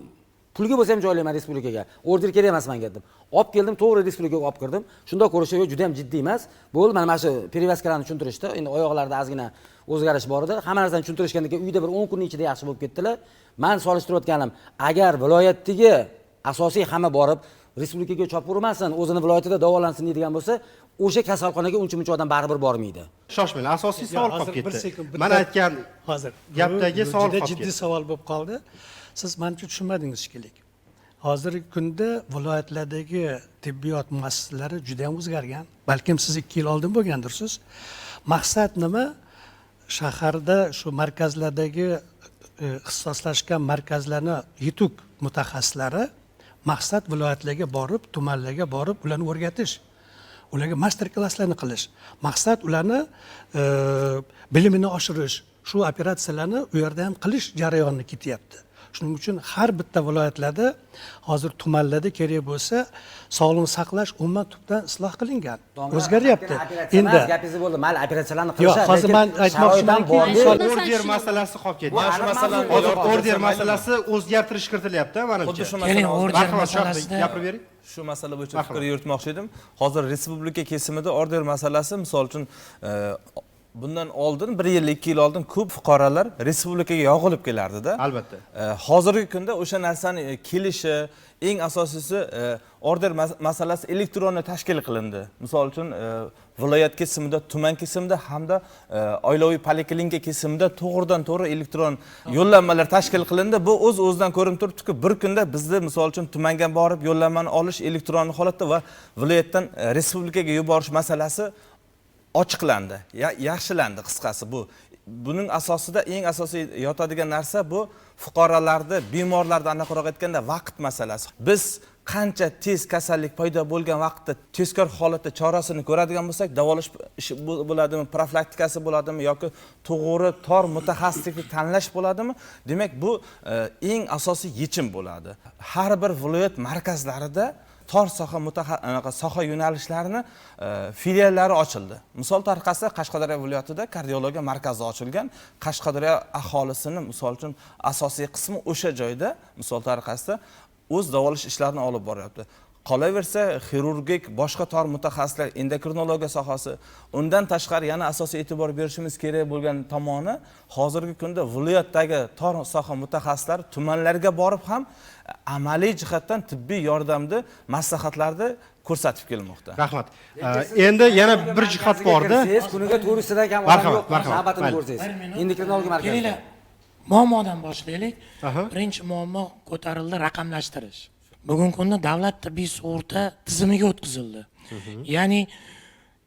Speaker 4: pulga bo'lsa ham joylayman respublikaga. Order kerak emas menga dedim. Olib keldim, to'g'ri respublikaga olib kirdim. Shundoq ko'rishsa, yo'q, juda ham jiddiy emas. Bo'ldi, mana shu перевязка larni tushuntirishdi. Endi oyoqlarida ozgina o'zgarish bor edi. Hamma narsani tushuntirishgandan keyin uyda bir 10 kunning ichida yaxshi bo'lib ketdilar. Men solishtirayotganim, agar viloyatdagi asosiy hamma borib respublikaga chopurmasin, o'zini viloyatida davolansin deydigan bo'lsa, o'sha kasalxonaga uncha-muncha odam baribir bormaydi.
Speaker 1: Shoshmang, asosiy savol
Speaker 7: Hozir
Speaker 1: qolib
Speaker 7: bir
Speaker 1: ketdi.
Speaker 7: sekund,
Speaker 1: Mana aytgan
Speaker 7: hozir
Speaker 1: gapdagi
Speaker 7: bu
Speaker 1: savol
Speaker 7: juda
Speaker 1: qolib
Speaker 7: jiddiy
Speaker 1: ketdi.
Speaker 7: Savol bo'lib qoldi. Siz manimcha tushunmadingiz shekilli. Hozirgi kunda viloyatlardagi tibbiyot muassasalari juda ham o'zgargan. Balkim siz 2 yil oldin bo'lgandirsiz. Maqsad nima? Shaharda shu markazlardagi ixtisoslashgan markazlarni yetuk mutaxassislari, maqsad viloyatlarga borib, tumanlarga borib, ularni o'rgatish, ularga master klasslarni qilish. Maqsad ularni bilimini oshirish, shu operatsiyalarni u yerda ham qilish jarayoni ketyapti. Shuning uchun har bitta viloyatlarda, hozir tumanlarda kerak bo'lsa, sog'liqni saqlash umuman tubdan isloh qilingan, o'zgaryapti.
Speaker 4: Operatsiya
Speaker 7: Endi
Speaker 4: emas, gapingiz bo'ldi. Mayli, operatsiyalarni
Speaker 7: Yo'q,
Speaker 4: qilishadi,
Speaker 7: hozir
Speaker 4: lekin
Speaker 7: man aytmoqchimanki,
Speaker 4: sharoit ham bor.
Speaker 1: Order masalasi qolib ketdi.
Speaker 8: Mana shu masalani
Speaker 1: Hozir
Speaker 8: yorib
Speaker 1: order
Speaker 8: o'tsam
Speaker 1: masalasi o'zgartirish kiritilyapti, manimcha.
Speaker 8: Xuddi shu
Speaker 3: Keling,
Speaker 8: masala
Speaker 3: order
Speaker 1: Marhamat, Shohbek,
Speaker 3: masalasida
Speaker 1: gapirib bering.
Speaker 8: Shu masala bo'yicha
Speaker 1: Marhamat.
Speaker 8: Fikr yuritmoqchi edim. Hozir respublika kesimida order masalasi, misol uchun, bundan oldin 1 yil, 2 yil oldin ko'p fuqarolar respublikaga yog'ilib kelardida.
Speaker 1: Albatta.
Speaker 8: Hozirgi kunda o'sha narsani kelishi, eng asosiysi, order masalasi elektron tashkil qilindi. Misol uchun, viloyat kesimida, tuman kesimida hamda oilaviy poliklinika kesimida to'g'ridan to'g'ri elektron yo'llanmalar tashkil qilindi. Bu o'z o'zidan ko'rinib turibdiki, bir kunda bizni, misol uchun, tumanga borib yo'llanmani olish elektron holatda va viloyatdan respublikaga yuborish masalasi ochiqlandi, yaxshilandi qisqasi bu. Buning asosida eng asosiy yotadigan narsa bu fuqarolarni, bemorlarni, aniqroq aytganda, vaqt masalasi. Biz qancha tez kasallik paydo bo'lgan vaqtda tezkor holatda chorasini ko'radigan bo'lsak, davolash ishi bo'ladimi, profilaktikasi bo'ladimi yoki to'g'ri tor mutaxassislikni tanlash bo'ladimi? Demak, bu eng asosiy yechim bo'ladi. Har bir viloyat markazlarida tor soha anaqa soha yo'nalishlarini filiallari ochildi. Misol tariqasida, Qashqadaryo viloyatida kardiologiya markazi ochilgan. Qashqadaryo aholisini, misol uchun, asosiy qismi o'sha joyda, misol tariqasida, o'z davolash ishlarini olib boryapti. Qolaversa, xirurgik, boshqa tor mutaxassislar, endokrinologiya sohasi, undan tashqari yana asosiy e'tibor berishimiz kerak bo'lgan tomoni, hozirgi kunda viloyatdagi tor soha mutaxassislari tumanlarga borib ham amaliy jihatdan tibbiy yordamni, maslahatlarni ko'rsatib kelmoqda.
Speaker 1: Rahmat. Endi yana bir jihat borda.
Speaker 4: Kirsangiz, kuniga 400 tadan kam odam
Speaker 1: Marhamat,
Speaker 4: yo'q.
Speaker 1: marhamat,
Speaker 4: Navbatini
Speaker 1: mayli.
Speaker 4: ko'rsangiz.
Speaker 3: Bir minut.
Speaker 4: Endokrinologiya markazida.
Speaker 3: Kelinglar, muammodan boshlaylik.
Speaker 1: Aha.
Speaker 3: Birinchi muammo ko'tarildi: raqamlashtirish. Bugungi kunda davlat tibbiy sug'urta tizimiga o'tkazildi. Ya'ni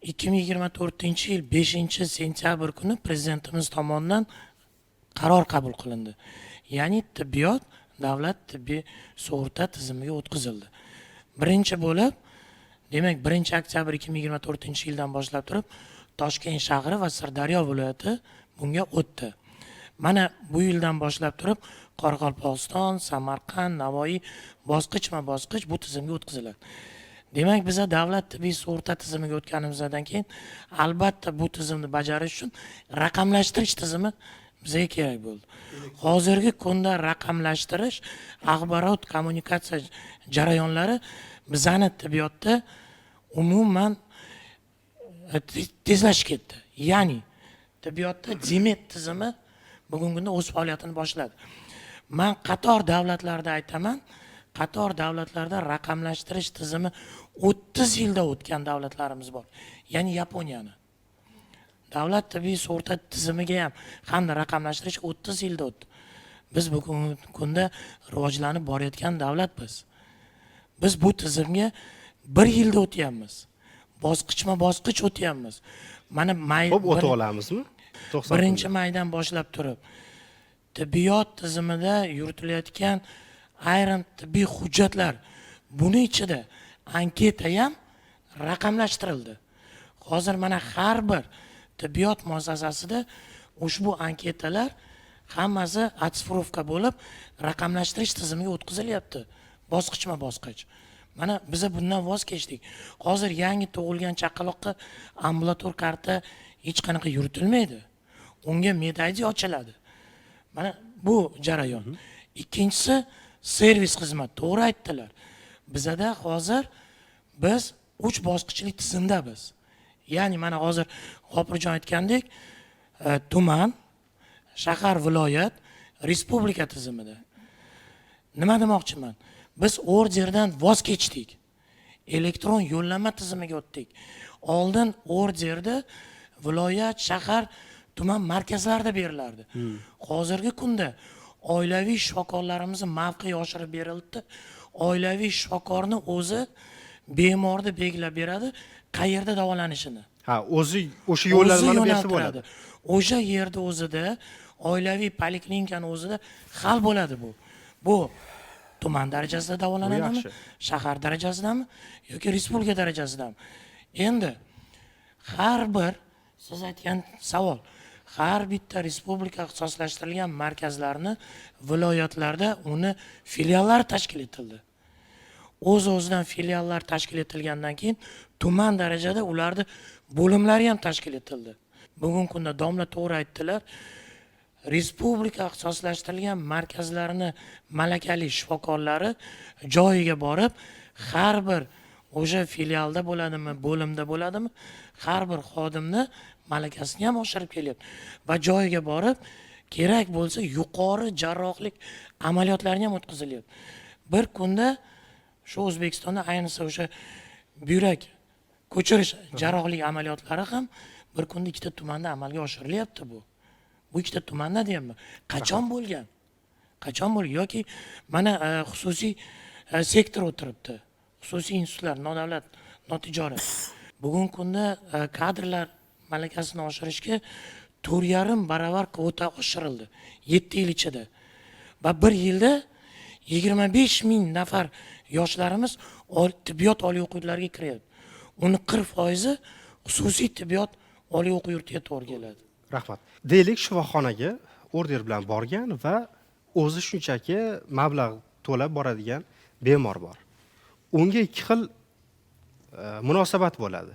Speaker 3: 2024 yil 5 sentyabr kuni prezidentimiz tomonidan qaror qabul qilindi. Ya'ni tibbiyot davlat tibbiy sug'urta tizimiga o'tkazildi. Birinchi bo'lib Demak, 1 oktyabr 2024 yildan boshlab turib Toshkent shahri va Sirdaryo viloyati bunga o'tdi. Mana bu yildan boshlab turib Qoraqalpog'iston, Samarqand, Navoiy bosqichma-bosqich bu tizimga o'tkaziladi. Demak, biza davlat tibbiy sug'urta tizimiga o'tganimizdan keyin albatta bu tizimni bajarish uchun raqamlashtirish tizimi bizga kerak bo'ldi. Hozirgi kunda raqamlashtirish, axborot kommunikatsiya jarayonlari bizani tibbiyotda umuman tezlashib ketdi. Ya'ni tibbiyotda DMED tizimi bugungi kunda o'z faoliyatini boshladi. Man qator davlatlarda aytaman, qator davlatlarda raqamlashtirish tizimi 30 yilda o'tgan davlatlarimiz bor. Ya'ni Yaponiyani. Davlat tibbiy sug'urta tizimiga ham hamda raqamlashtirish 30 yilda o'tdi. Biz bugungi kunda rivojlanib borayotgan davlatmiz. Biz bu tizimga 1 yilda o'tyapmiz. Bosqichma-bosqich o'tyapmiz. Mana may
Speaker 1: Xo'p, o'ta olamizmi?
Speaker 3: 1 maydan boshlab turib tibbiyot tizimida yuritilayotgan ayrim tibbiy hujjatlar, buni ichida anketa ham raqamlashtirildi. Hozir mana har bir tibbiyot muassasasida ushbu anketalar hammasi otsifrovka bo'lib raqamlashtirish tizimiga o'tkazilyapti bosqichma-bosqich. Mana biza bundan voz kechdik. Hozir yangi tug'ilgan chaqaloqqa ambulator karta hech qanaqa yuritilmaydi. Unga MedID ochiladi. Mana bu jarayon. Ikkinchisi servis xizmat. To'g'ri aytdilar. Bizada hozir biz 3 bosqichli tizimda biz. Ya'ni mana hozir G'ofurjon aytgandek, tuman, shahar, viloyat, respublika tizimida. Nima demoqchiman? Biz orderdan voz kechdik. Elektron yo'llanma tizimiga o'tdik. Oldin orderda viloyat, shahar, tuman markazlarida berilardi. Hozirgi kunda oilaviy shifokorlarimizni mavqei oshirib berildi. Oilaviy shifokorni o'zi bemorni belgilab beradi, qayerda davolanishini.
Speaker 1: Ha, o'zi o'sha yo'llanmani bersa bo'ladi.
Speaker 3: O'sha yerda o'zida oilaviy poliklinikani o'zida hal bo'ladi bu. Bu tuman darajasida davolanadimi, shahar darajasidami yoki respublika darajasidami? Endi har bir siz aytgan savol, har bitta respublika ixtisoslashtirilgan markazlarni viloyatlarda uni filiallari tashkil etildi. O'z-o'zidan filiallar tashkil etilgandan keyin tuman darajada ularni bo'limlari ham tashkil etildi. Bugungi kunda domla to'g'ri aytdilar, respublika ixtisoslashtirilgan markazlarni malakali shifokorlari joyiga borib, har bir o'sha filialda bo'ladimi, bo'limda bo'ladimi, har bir xodimni malakasini ham oshirib kelyapti va joyiga borib, kerak bo'lsa yuqori jarrohlik amaliyotlarini ham o'tkazilyapti. Bir kunda shu O'zbekistonda ayniqsa o'sha buyrak ko'chirish jarrohlik amaliyotlari ham bir kunda 2 ta tumanda amalga oshirilyapti bu. Bu 2 ta tumanda deyapman. Qachon bo'lgan? Qachon bo'lgan? Yoki mana xususiy sektor o'tiribdi. Xususiy institutlar, nodavlat, notijorat. Bugungi kunda kadrlar malakasini oshirishga 4,5 barobar kvota oshirildi 7 yil ichida. Va 1 yilda 25 ming nafar yoshlarimiz tibbiyot oliy o'quv yurtlariga kiryapti. Uni 40% xususiy tibbiyot oliy o'quv yurtiga to'g'ri keladi.
Speaker 1: Rahmat. Deylik, shifoxonaga order bilan borgan va o'zi shunchaki mablag' to'lab boradigan bemor bor. Unga 2 xil munosabat bo'ladi.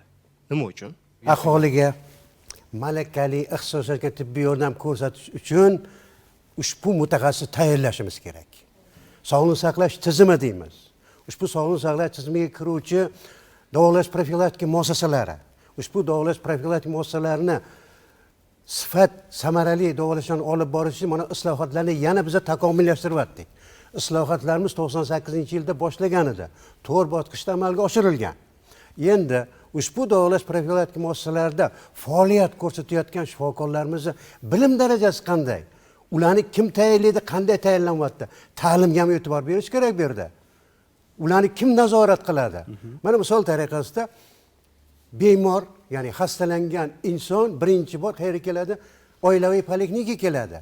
Speaker 1: Nima uchun?
Speaker 9: Aholiga malakali ixtisoslashgan tibbiy yordam ko'rsatish uchun ushbu mutaxassis tayyorlashimiz kerak. Sog'liqni saqlash tizimi deymiz. Ushbu sog'liqni saqlash tizimiga kiruvchi davolash profilaktika muassasalari, ushbu davolash profilaktika muassasalarini sifat samarali davolashni olib borish uchun mana islohotlarni yana biza takomillashtiryaptik. Islohotlarimiz 98-yilda boshlagan edi. 4 bosqichda amalga oshirilgan. Endi ushbu davolash profilaktika muassasalarida faoliyat ko'rsatayotgan shifokorlarimizni bilim darajasi qanday? Ularni kim tayinlaydi, qanday tayinlanyapti? Ta'limga ham e'tibor berish kerak bu yerda. Ularni kim nazorat qiladi? Mana misol tariqasida bemor, ya'ni xastalangan inson birinchi bor qayerga keladi? Oilaviy poliklinikaga keladi.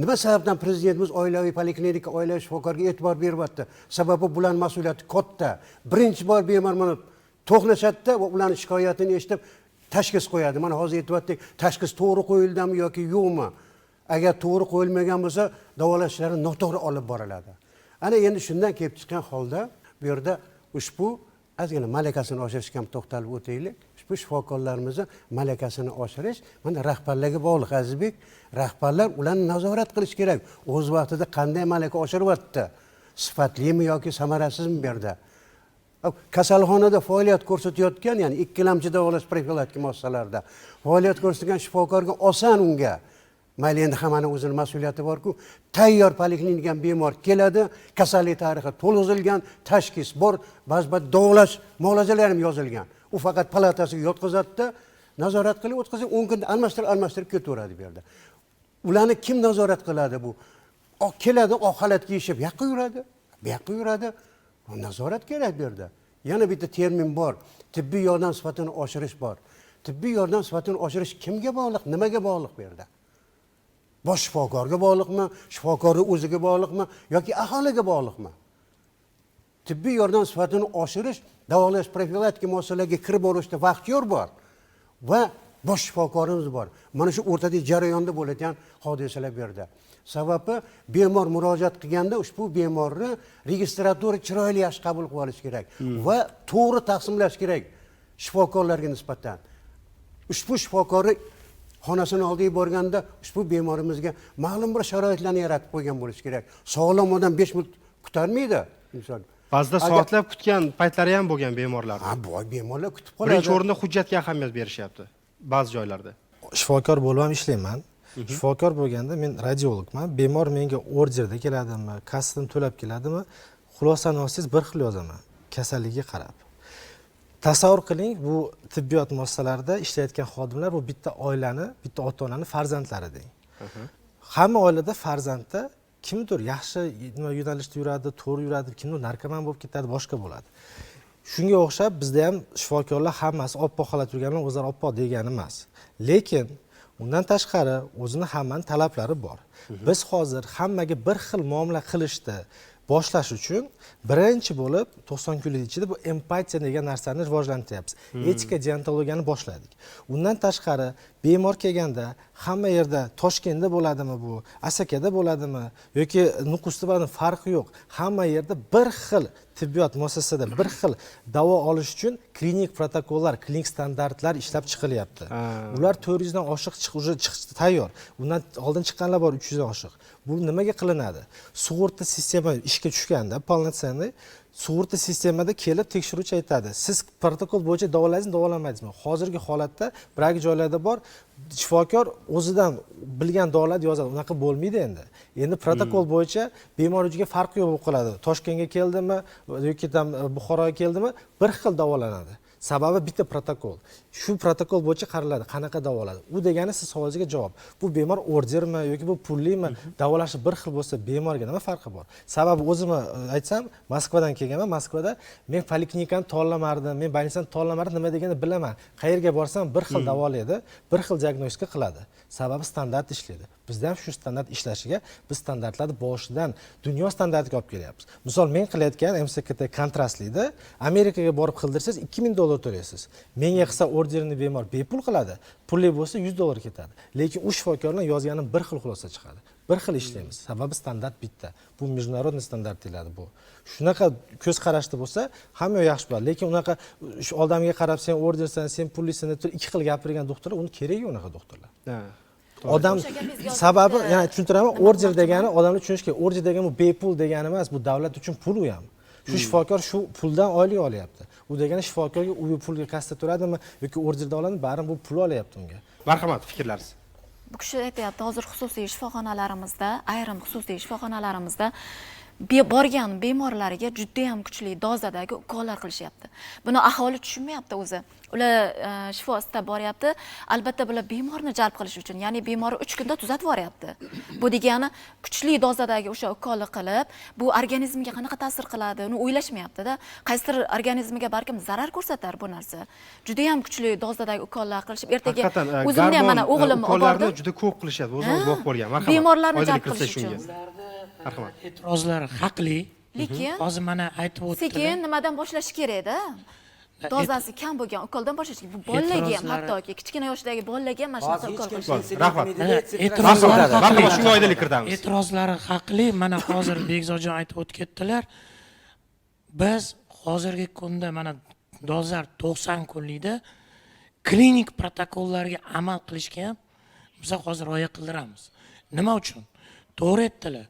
Speaker 9: Nima sababdan prezidentimiz oilaviy poliklinika, oilaviy shifokorga e'tibor beryapti? Sababi bularning mas'uliyati katta. Birinchi bor bemor mana To'qnashadida va ularni shikoyatini eshitib tashxis qo'yadi. Mana hozir aytyaptik, tashxis to'g'ri qo'yildimi yoki yo'qmi? Agar to'g'ri qo'yilmagan bo'lsa, davolash ishlari noto'g'ri olib boriladi. Ana endi shundan kelib chiqqan holda bu yerda ushbu ozgina malakasini oshirishga ham to'xtalib o'taylik. Ushbu shifokorlarimizni malakasini oshirish mana rahbarlarga bog'liq, Azizbek. Rahbarlar ularni nazorat qilish kerak. O'z vaqtida qanday malaka oshiryapti? Sifatlimi yoki samarasizmi bu yerda? Kasalxonada faoliyat ko'rsatayotgan, ya'ni ikkilamchi davolash profilaktika muassasalarida faoliyat ko'rsatgan shifokorga oson unga. Mayli, endi hammani o'zini mas'uliyati bor-ku. Tayyor poliklinikadan bemor keladi, kasallik tarixi to'lg'izilgan, tashxis bor, ba'zi bir davolash muolajalari ham yozilgan. U faqat palatasiga yotqizadi-da, nazorat qilib o'tkazib, 10 kunda almashtirib ketaveradi bu yerda. Ularni kim nazorat qiladi bu? Keladi, oq xalat kiyishib, yoqqa yuradi, bu yoqqa yuradi. Nazorat kerak bu yerda. Yana bitta termin bor, tibbiy yordam sifatini oshirish bor. Tibbiy yordam sifatini oshirish kimga bog'liq, nimaga bog'liq bu yerda? Bosh shifokorga bog'liqmi, shifokorning o'ziga bog'liqmi yoki aholiga bog'liqmi? Tibbiy yordam sifatini oshirish davolash profilaktika muassasalariga kirib borishda vaqtyor bor va bosh shifokorimiz bor. Mana shu o'rtadagi jarayonda bo'ladigan hodisalar bu yerda. Sababi bemor murojaat qilganda ushbu bemorni registratura chiroyli yaxshi qabul qilib olish kerak va to'g'ri taqsimlash kerak shifokorlarga nisbatan. Ushbu shifokorni xonasini oldiga borganda ushbu bemorimizga ma'lum bir sharoitlarni yaratib qo'ygan bo'lish kerak. Sog'lom odam 5 minut kutarmaydi inson.
Speaker 1: Ba'zida soatlab kutgan paytlari ham bo'lgan bemorlar.
Speaker 9: Ha, bu bemorlar kutib qoladi.
Speaker 1: Birinchi o'rinda hujjatga ahamiyat berishyapti ba'zi joylarda.
Speaker 2: Shifokor bo'lib ham ishlayman. Shifokor bo'lganda men radiologman. Bemor menga orderda keladimi, kassadan to'lab keladimi, xulosani olsangiz bir xil yozaman, kasalligiga qarab. Tasavvur qiling, bu tibbiyot muassasalarida ishlayotgan xodimlar bu bitta oilani, bitta ota-onani farzandlari deng. Hamma oilada farzandda kimdir yaxshi nima yo'nalishda yuradi, to'g'ri yuradi, kimdir narkoman bo'lib ketadi, boshqa bo'ladi. Shunga o'xshab bizda ham shifokorlar hammasi oppoq xalat yurganlar o'zlari oppoq degani emas. Lekin undan tashqari o'zini hammani talablari bor. Biz hozir hammaga bir xil muomala qilishni boshlash uchun birinchi bo'lib 90 kunlik ichida bu empatiya degan narsani rivojlantiryapmiz. Etika deontologiyani boshladik. Undan tashqari bemor kelganda hamma yerda Toshkentda bo'ladimi bu, Asakada bo'ladimi yoki Nukusda bo'ladimi farqi yo'q. Hamma yerda bir xil tibbiyot muassasasida bir xil davo olish uchun klinik protokollar, klinik standartlar ishlab chiqilyapti. Ular 400 dan oshiq chiqishga tayyor. Undan oldin chiqqanlar bor 300 dan oshiq. Bu nimaga qilinadi? Sug'urta sistema ishga tushganda, полноценный sug'urta sistemada kelib tekshiruvchi aytadi, siz protokol bo'yicha davolaysizmi, davolamaysizmi? Hozirgi holatda biragi joylarda bor, shifokor o'zidan bilgan dorilarni yozadi. Unaqa bo'lmaydi endi. Endi protokol bo'yicha bemor uchiga farqi yo'q bo'lib qoladi. Toshkentga keldimi yoki tam Buxoroga keldimi, bir xil davolanadi. Sababi bitta protokol. Shu protokol bo'yicha qaraladi, qanaqa davoladi. U degani siz savolingizga javob. Bu bemor ordermi yoki bu pullimi, davolashi bir xil bo'lsa bemorga nima farqi bor? Sababi o'zim aytsam, Moskvadan kelganman. Moskvada men poliklinikani tanlamardim, men больницani tanlamardim, nima deganini bilaman. Qayerga borsam bir xil davolaydi, bir xil diagnostika qiladi. Sababi standart ishlaydi. Bizda ham shu standart ishlashiga biz standartlarni boshidan dunyo standartiga olib kelyapmiz. Misol men qilayotgan MSKT kontrastlida Amerikaga borib qildirsangiz $2000 to'laysiz. Menga qilsa orderini bemor bepul qiladi, pulli bo'lsa $100 ketadi. Lekin u shifokorlar yozgani bir xil xulosa chiqadi. Bir xil ishlaymiz. Sababi standart bitta. Bu международный standart deyiladi bu. Shunaqa ko'z qarashda bo'lsa hamma yaxshi bo'ladi. Lekin unaqa shu odamga qarab sen ordersan, sen pullisan deb turib ikki xil gapirgan doktorlar, uni keragi yo'q unaqa doktorlar. Odam sababi, ya'ni tushuntiraman, order degani odamlar tushunishi kerak. Order degani bu bepul degani emas, bu davlat uchun pul u ham. Shu shifokor shu puldan oylik olyapti. U degani shifokorga u pulga kassa to'ladimi yoki orderda oladimi, baribir bu pul olyapti unga.
Speaker 1: Marhamat, fikrlaringiz.
Speaker 10: Bu kishi aytayapti, hozir xususiy shifoxonalarimizda, ayrim xususiy shifoxonalarimizda borgan bemorlarga juda ham kuchli dozadagi ukollar qilishyapti. Buni aholi tushunmayapti o'zi. Ular shifo istab boryapti. Albatta bular bemorni jalb qilish uchun, ya'ni bemorni 3 kunda tuzatib yuboryapti. Bu degani kuchli dozadagi o'sha ukolni qilib, bu organizmga qanaqa ta'sir qiladi, uni o'ylashmayapti-da. Qaysidir organizmiga balkim zarar ko'rsatar bu narsa. Juda ham kuchli dozadagi ukollar qilishib, ertaga o'zimni ham mana o'g'limni olib bordim.
Speaker 1: Juda ko'p qilishyapti, o'zim guvoh bo'lgan. Marhamat.
Speaker 10: Bemorlarni jalb qilish uchun.
Speaker 1: Marhamat.
Speaker 3: E'tirozlar haqli.
Speaker 10: Lekin
Speaker 3: hozir mana aytib o'tdilar.
Speaker 10: Sekin nimadan boshlash kerak-da? Dozasi kam bo'lgan ukoldan boshlash kerak. Bu bolalarga ham, hattoki kichkina yoshdagi bolalarga ham mana shunaqa ukol qilish kerak.
Speaker 1: Rahmat.
Speaker 3: E'tirozlari
Speaker 1: Shunga oydinlik kiritamiz.
Speaker 3: E'tirozlari haqli. Mana hozir Bekzodjon aytib o'tib ketdilar. Biz hozirgi kunda mana dolzarb 90 kunlikda klinik protokollarga amal qilishga ham biz hozir rioya qildiramiz. Nima uchun? To'g'ri aytdilar.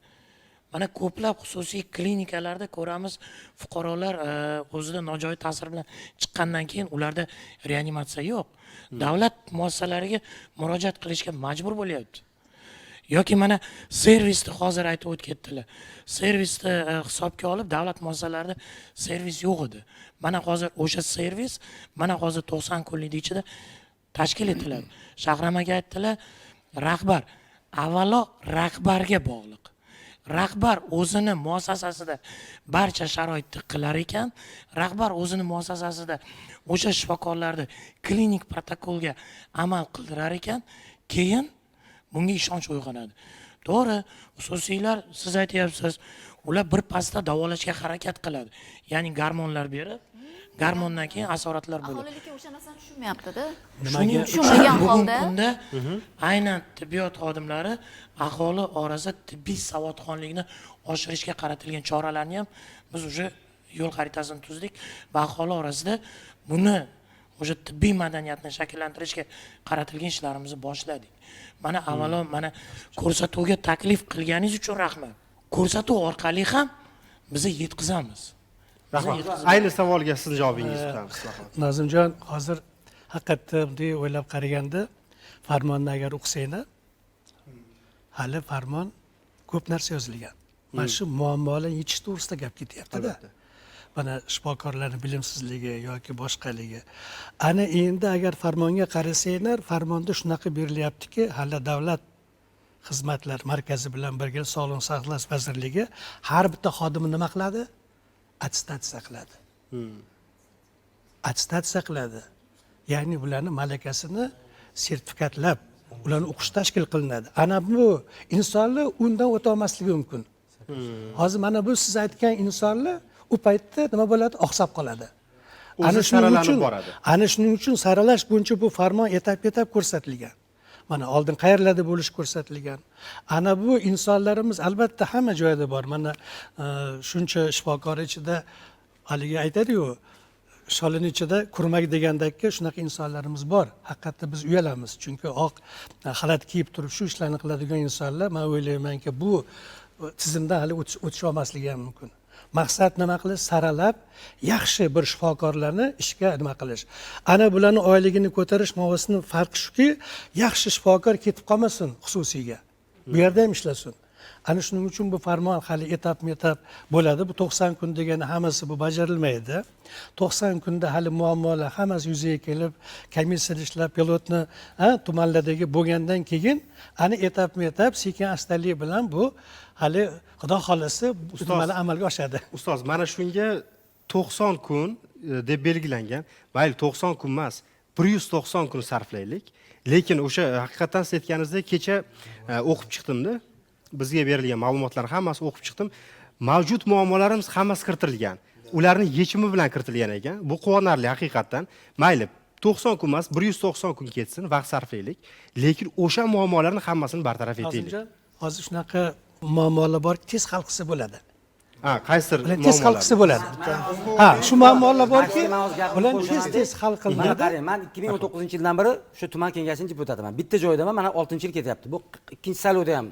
Speaker 3: Mana ko'plab xususiy klinikalarda ko'ramiz, fuqarolar o'zida nojo'ya ta'sir bilan chiqqandan keyin ularda reanimatsiya yo'q. Davlat muassasalariga murojaat qilishga majbur bo'lyapti. Yoki mana servisni hozir aytib o'tib ketdilar. Servisni hisobga olib davlat muassasalarida servis yo'q edi. Mana hozir o'sha servis mana hozir 90 kunlik ichida tashkil etiladi. Shahram aka aytdilar, rahbar avvalo rahbarga bog'liq. Rahbar o'zini muassasasida barcha sharoitni qilar ekan, rahbar o'zini muassasasida o'sha shifokorlarni klinik protokolga amal qildirar ekan, keyin bunga ishonch uyg'onadi. To'g'ri, xususiylar siz aytyapsiz, ular bir pasda davolashga harakat qiladi. Ya'ni gormonlar berib, gormondan keyin asoratlar bo'ladi.
Speaker 10: Aholi lekin o'sha narsani tushunmayapti-da.
Speaker 3: Shuning uchun
Speaker 10: Tushunmagan
Speaker 3: bugungi
Speaker 10: holda
Speaker 3: kunda aynan tibbiyot xodimlari aholi orasida tibbiy savodxonlikni oshirishga qaratilgan choralarni ham biz уже yo'l xaritasini tuzdik va aholi orasida buni o'sha tibbiy madaniyatni shakllantirishga qaratilgan ishlarimizni boshladik. Mana avvalo mana ko'rsatuvga taklif qilganingiz uchun rahmat. Ko'rsatuv orqali ham biza yetkazamiz.
Speaker 1: Rahmat. Ayni savolga sizning javobingizni kutamiz.
Speaker 7: Nozimjon, hozir haqiqatda bunday o'ylab qaraganda farmonni agar o'qisanglar, hali farmon ko'p narsa yozilgan. Mana shu muammolarni yechish to'g'risida gap ketyapti-da. Mana shifokorlarning bilimsizligi yoki boshqaligi. Ana endi agar farmonga qarasanglar, farmonda shunaqa berilyaptiki, hali davlat xizmatlar markazi bilan birga Sog'liqni saqlash vazirligi har bitta xodimni nima qiladi? Attestatsiya qiladi. Attestatsiya qiladi. Ya'ni ularni malakasini sertifikatlab, ularni o'qish tashkil qilinadi. Ana bu insonlar undan o'ta olmasligi mumkin. Hozir mana bu siz aytgan insonlar u paytda nima bo'ladi? Oqsab qoladi.
Speaker 1: O'zi saralanib boradi.
Speaker 7: Ana shuning uchun saralash bo'yicha bu farmon etap-etap ko'rsatilgan. Mana oldin qayerlarda bo'lish ko'rsatilgan. Ana bu insonlarimiz albatta hamma joyda bor. Mana shuncha shifokor ichida haligi aytadi-yu, sholini ichida kurmak degandagi shunaqa insonlarimiz bor. Haqiqatda biz uyalamiz, chunki oq xalat kiyib turib shu ishlarni qiladigan insonlar, men o'ylaymanki, bu tizimdan hali o'tish olmasligi ham mumkin. Maqsad nima qilish? Saralab yaxshi bir shifokorlarni ishga nima qilish. Ana bularni oyligini ko'tarish mavzusining farqi shuki, yaxshi shifokor ketib qolmasin xususiyga. Bu yerda ham ishlasin. Ana shuning uchun bu farmon hali etap-etap bo'ladi. Bu 90 kun degani hammasi bu bajarilmaydi. 90 kunda hali muammolar hammasi yuzaga kelib, komissiya ishlab, pilotni tumanlardagi bo'lgandan keyin ana etap-etap sekin astalik bilan bu hali Xudo xolasa nimalar amalga oshadi.
Speaker 1: Ustoz, mana shunga 90 kun deb belgilangan. Mayli 90 kun emas, 190 kun sarflaylik. Lekin o'sha haqiqatan siz aytganingizdek kecha o'qib chiqdimda, bizga berilgan ma'lumotlar hammasi o'qib chiqdim. Mavjud muammolarimiz hammasi kiritilgan. Ularning yechimi bilan kiritilgan ekan. Bu quvonarli haqiqatan. Mayli 90 kun emas, 190 kun ketsin, vaqt sarflaylik. Lekin o'sha muammolarni hammasini bartaraf etaylik.
Speaker 7: Hozir shunaqa muammolar bor, tez hal qilsa bo'ladi.
Speaker 1: Ha, qaysidir
Speaker 7: tez hal qilsa bo'ladi. Ha, shu muammolar borki, ular tez hal qilinadi.
Speaker 4: Qarang, men 2019-yildan beri shu tuman kengashining deputatiman. Bitta joydaman, mana 6-yil ketyapti. Bu ikkinchi saylovda ham,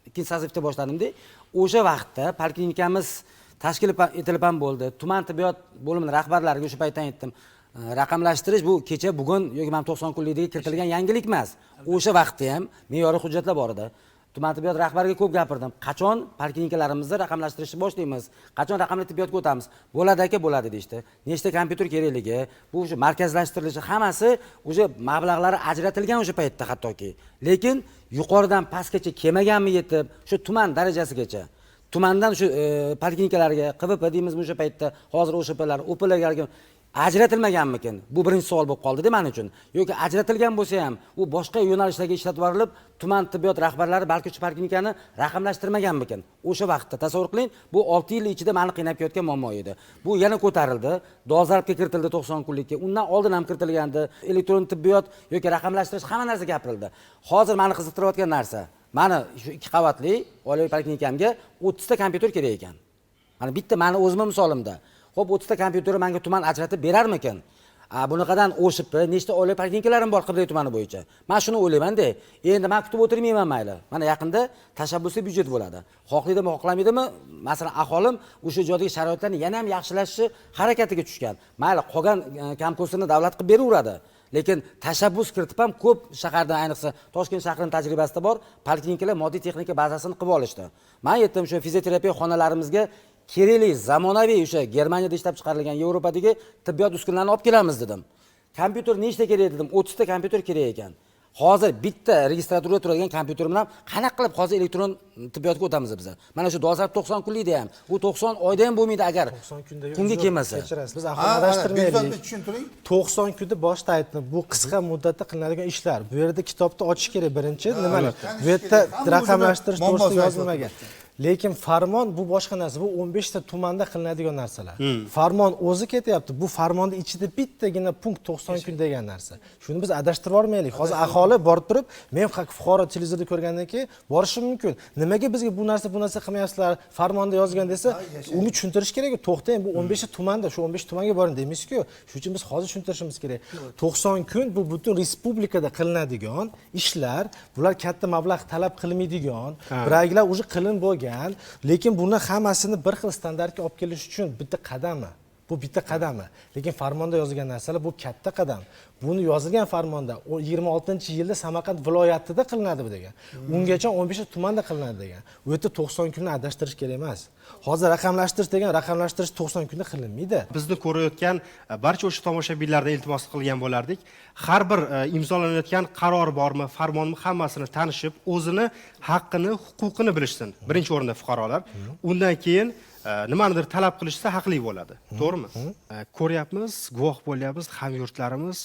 Speaker 4: ikkinchi sozivda boshladimda. O'sha vaqtda poliklinikamiz tashkil etilib ham bo'ldi. Tuman tibbiyot bo'limining rahbarlariga o'sha paytdan aytdim. Raqamlashtirish bu kecha bugun yoki mana 90 kunlikdagi kiritilgan yangilik emas. O'sha vaqtda ham me'yoriy hujjatlar bor edi. Tuman tibbiyot rahbariga ko'p gapirdim. Qachon poliklinikalarimizni raqamlashtirishni boshlaymiz? Qachon raqamli tibbiyotga o'tamiz? Bo'ladi aka, bo'ladi deyishdi. Nechta kompyuter kerakligi, bu o'sha markazlashtirilishi hammasi o'sha mablag'lari ajratilgan o'sha paytda hattoki. Lekin yuqoridan pastgacha kelmaganmi yetib, shu tuman darajasigacha. Tumandan shu poliklinikalarga, QVP deymizmi o'sha paytda, hozir OSHPlar, OPlarga Ajratilmaganmikin? Bu birinchi savol bo'lib qoldi-da men uchun. Yoki ajratilgan bo'lsa ham u boshqa yo'nalishlarga ishlatib yuborilib, tuman tibbiyot rahbarlari balki shu poliklinikani raqamlashtirmaganmikin? O'sha vaqtda tasavvur qiling, bu 6 yil ichida meni qiynab kelayotgan muammo edi. Bu yana ko'tarildi, dolzarbga kiritildi 90 kunlikka. Undan oldin ham kiritilgandi. Elektron tibbiyot yoki raqamlashtirish hamma narsa gapirildi. Hozir meni qiziqtirayotgan narsa, mani shu 2 qavatli oilaviy poliklinikamga 30 ta kompyuter kerak ekan. Mana bitta meni o'zimning misolimda. Xo'p, 30 ta kompyuterni menga tuman ajratib berarmikin? Bunaqadan o'shib nechta oilaviy poliklinikalarim bor Qibray tumani bo'yicha. Men shuni o'ylayman-da. Endi men kutib o'tirmayman mayli. Mana yaqinda tashabbusli byudjet bo'ladi. Xohlaydimi, xohlamaydimi? Masalan, aholim o'sha joydagi sharoitlarni yana ham yaxshilashi harakatiga tushgan. Mayli, qolgan kamko'sini davlat qilib beraveradi. Lekin tashabbus kiritib ham ko'p shaharda, ayniqsa Toshkent shahrining tajribasida bor, poliklinikalar moddiy texnika bazasini qilib olishdi. Men aytdim, shu fizioterapiya xonalarimizga kerakli zamonaviy o'sha Germaniyada ishlab chiqarilgan Yevropadagi tibbiyot uskunalarini olib kelamiz dedim. Kompyuter nechta kerak dedim, 30 ta kompyuter kerak ekan. Hozir bitta registraturada turadigan kompyuter bilan qanaqa qilib hozir elektron tibbiyotga o'tamiz biz? Mana shu dolzarb 90 kunlikda ham, u 90 oyda ham bo'lmaydi agar
Speaker 2: 90 kunda
Speaker 4: kunga kelmasa.
Speaker 2: Kechirasiz, biz aholini adashtirmaylik. 90 kunda boshda aytdim, bu qisqa muddatda qilinadigan ishlar. Bu yerda kitobni ochish kerak birinchi, nimani? Bu yerda raqamlashtirish to'g'risida yozilmagan. Lekin farmon bu boshqa narsa, bu 15 ta tumanda qilinadigan narsalar. Farmon o'zi ketyapti. Bu farmonni ichida bittagina punkt 90 kun degan narsa. Shuni biz adashtirib yubormaylik. Hozir aholi borib turib, men fuqaro televizorda ko'rgandan keyin borishim mumkin. Nimaga bizga bu narsa, bu narsa qilmayapsizlar? Farmonda yozgan desa, uni tushuntirish kerak. To'xtang, bu 15 ta tumanda, shu 15 tumanga boring demaysiz-ku. Shuning uchun biz hozir tushuntirishimiz kerak. 90 kun bu butun respublikada qilinadigan ishlar, bular katta mablag' talab qilmaydigan, biraglar уже qilinib bo'lgan. Lekin buni hammasini bir xil standartga olib kelish uchun bitta qadami. Bu bitta qadami. Lekin farmonda yozilgan narsalar bu katta qadam. Buni yozilgan farmonda 26-yilda Samarqand viloyatida qilinadi bu degan. Ungacha 15 ta tumanda qilinadi degan. U yerda 90 kunni adashtirish kerak emas. Hozir raqamlashtirish degan, raqamlashtirish 90 kunda qilinmaydi.
Speaker 1: Bizni ko'rayotgan barcha o'sha tomoshabinlardan iltimos qilgan bo'lardik. Har bir imzolanayotgan qaror bormi, farmonmi, hammasini tanishib, o'zini haqqini, huquqini bilishsin. Birinchi o'rinda fuqarolar. Undan keyin nimanidir talab qilishsa haqli bo'ladi. To'g'rimi? Ko'ryapmiz, guvoh bo'lyapmiz, hamyurtlarimiz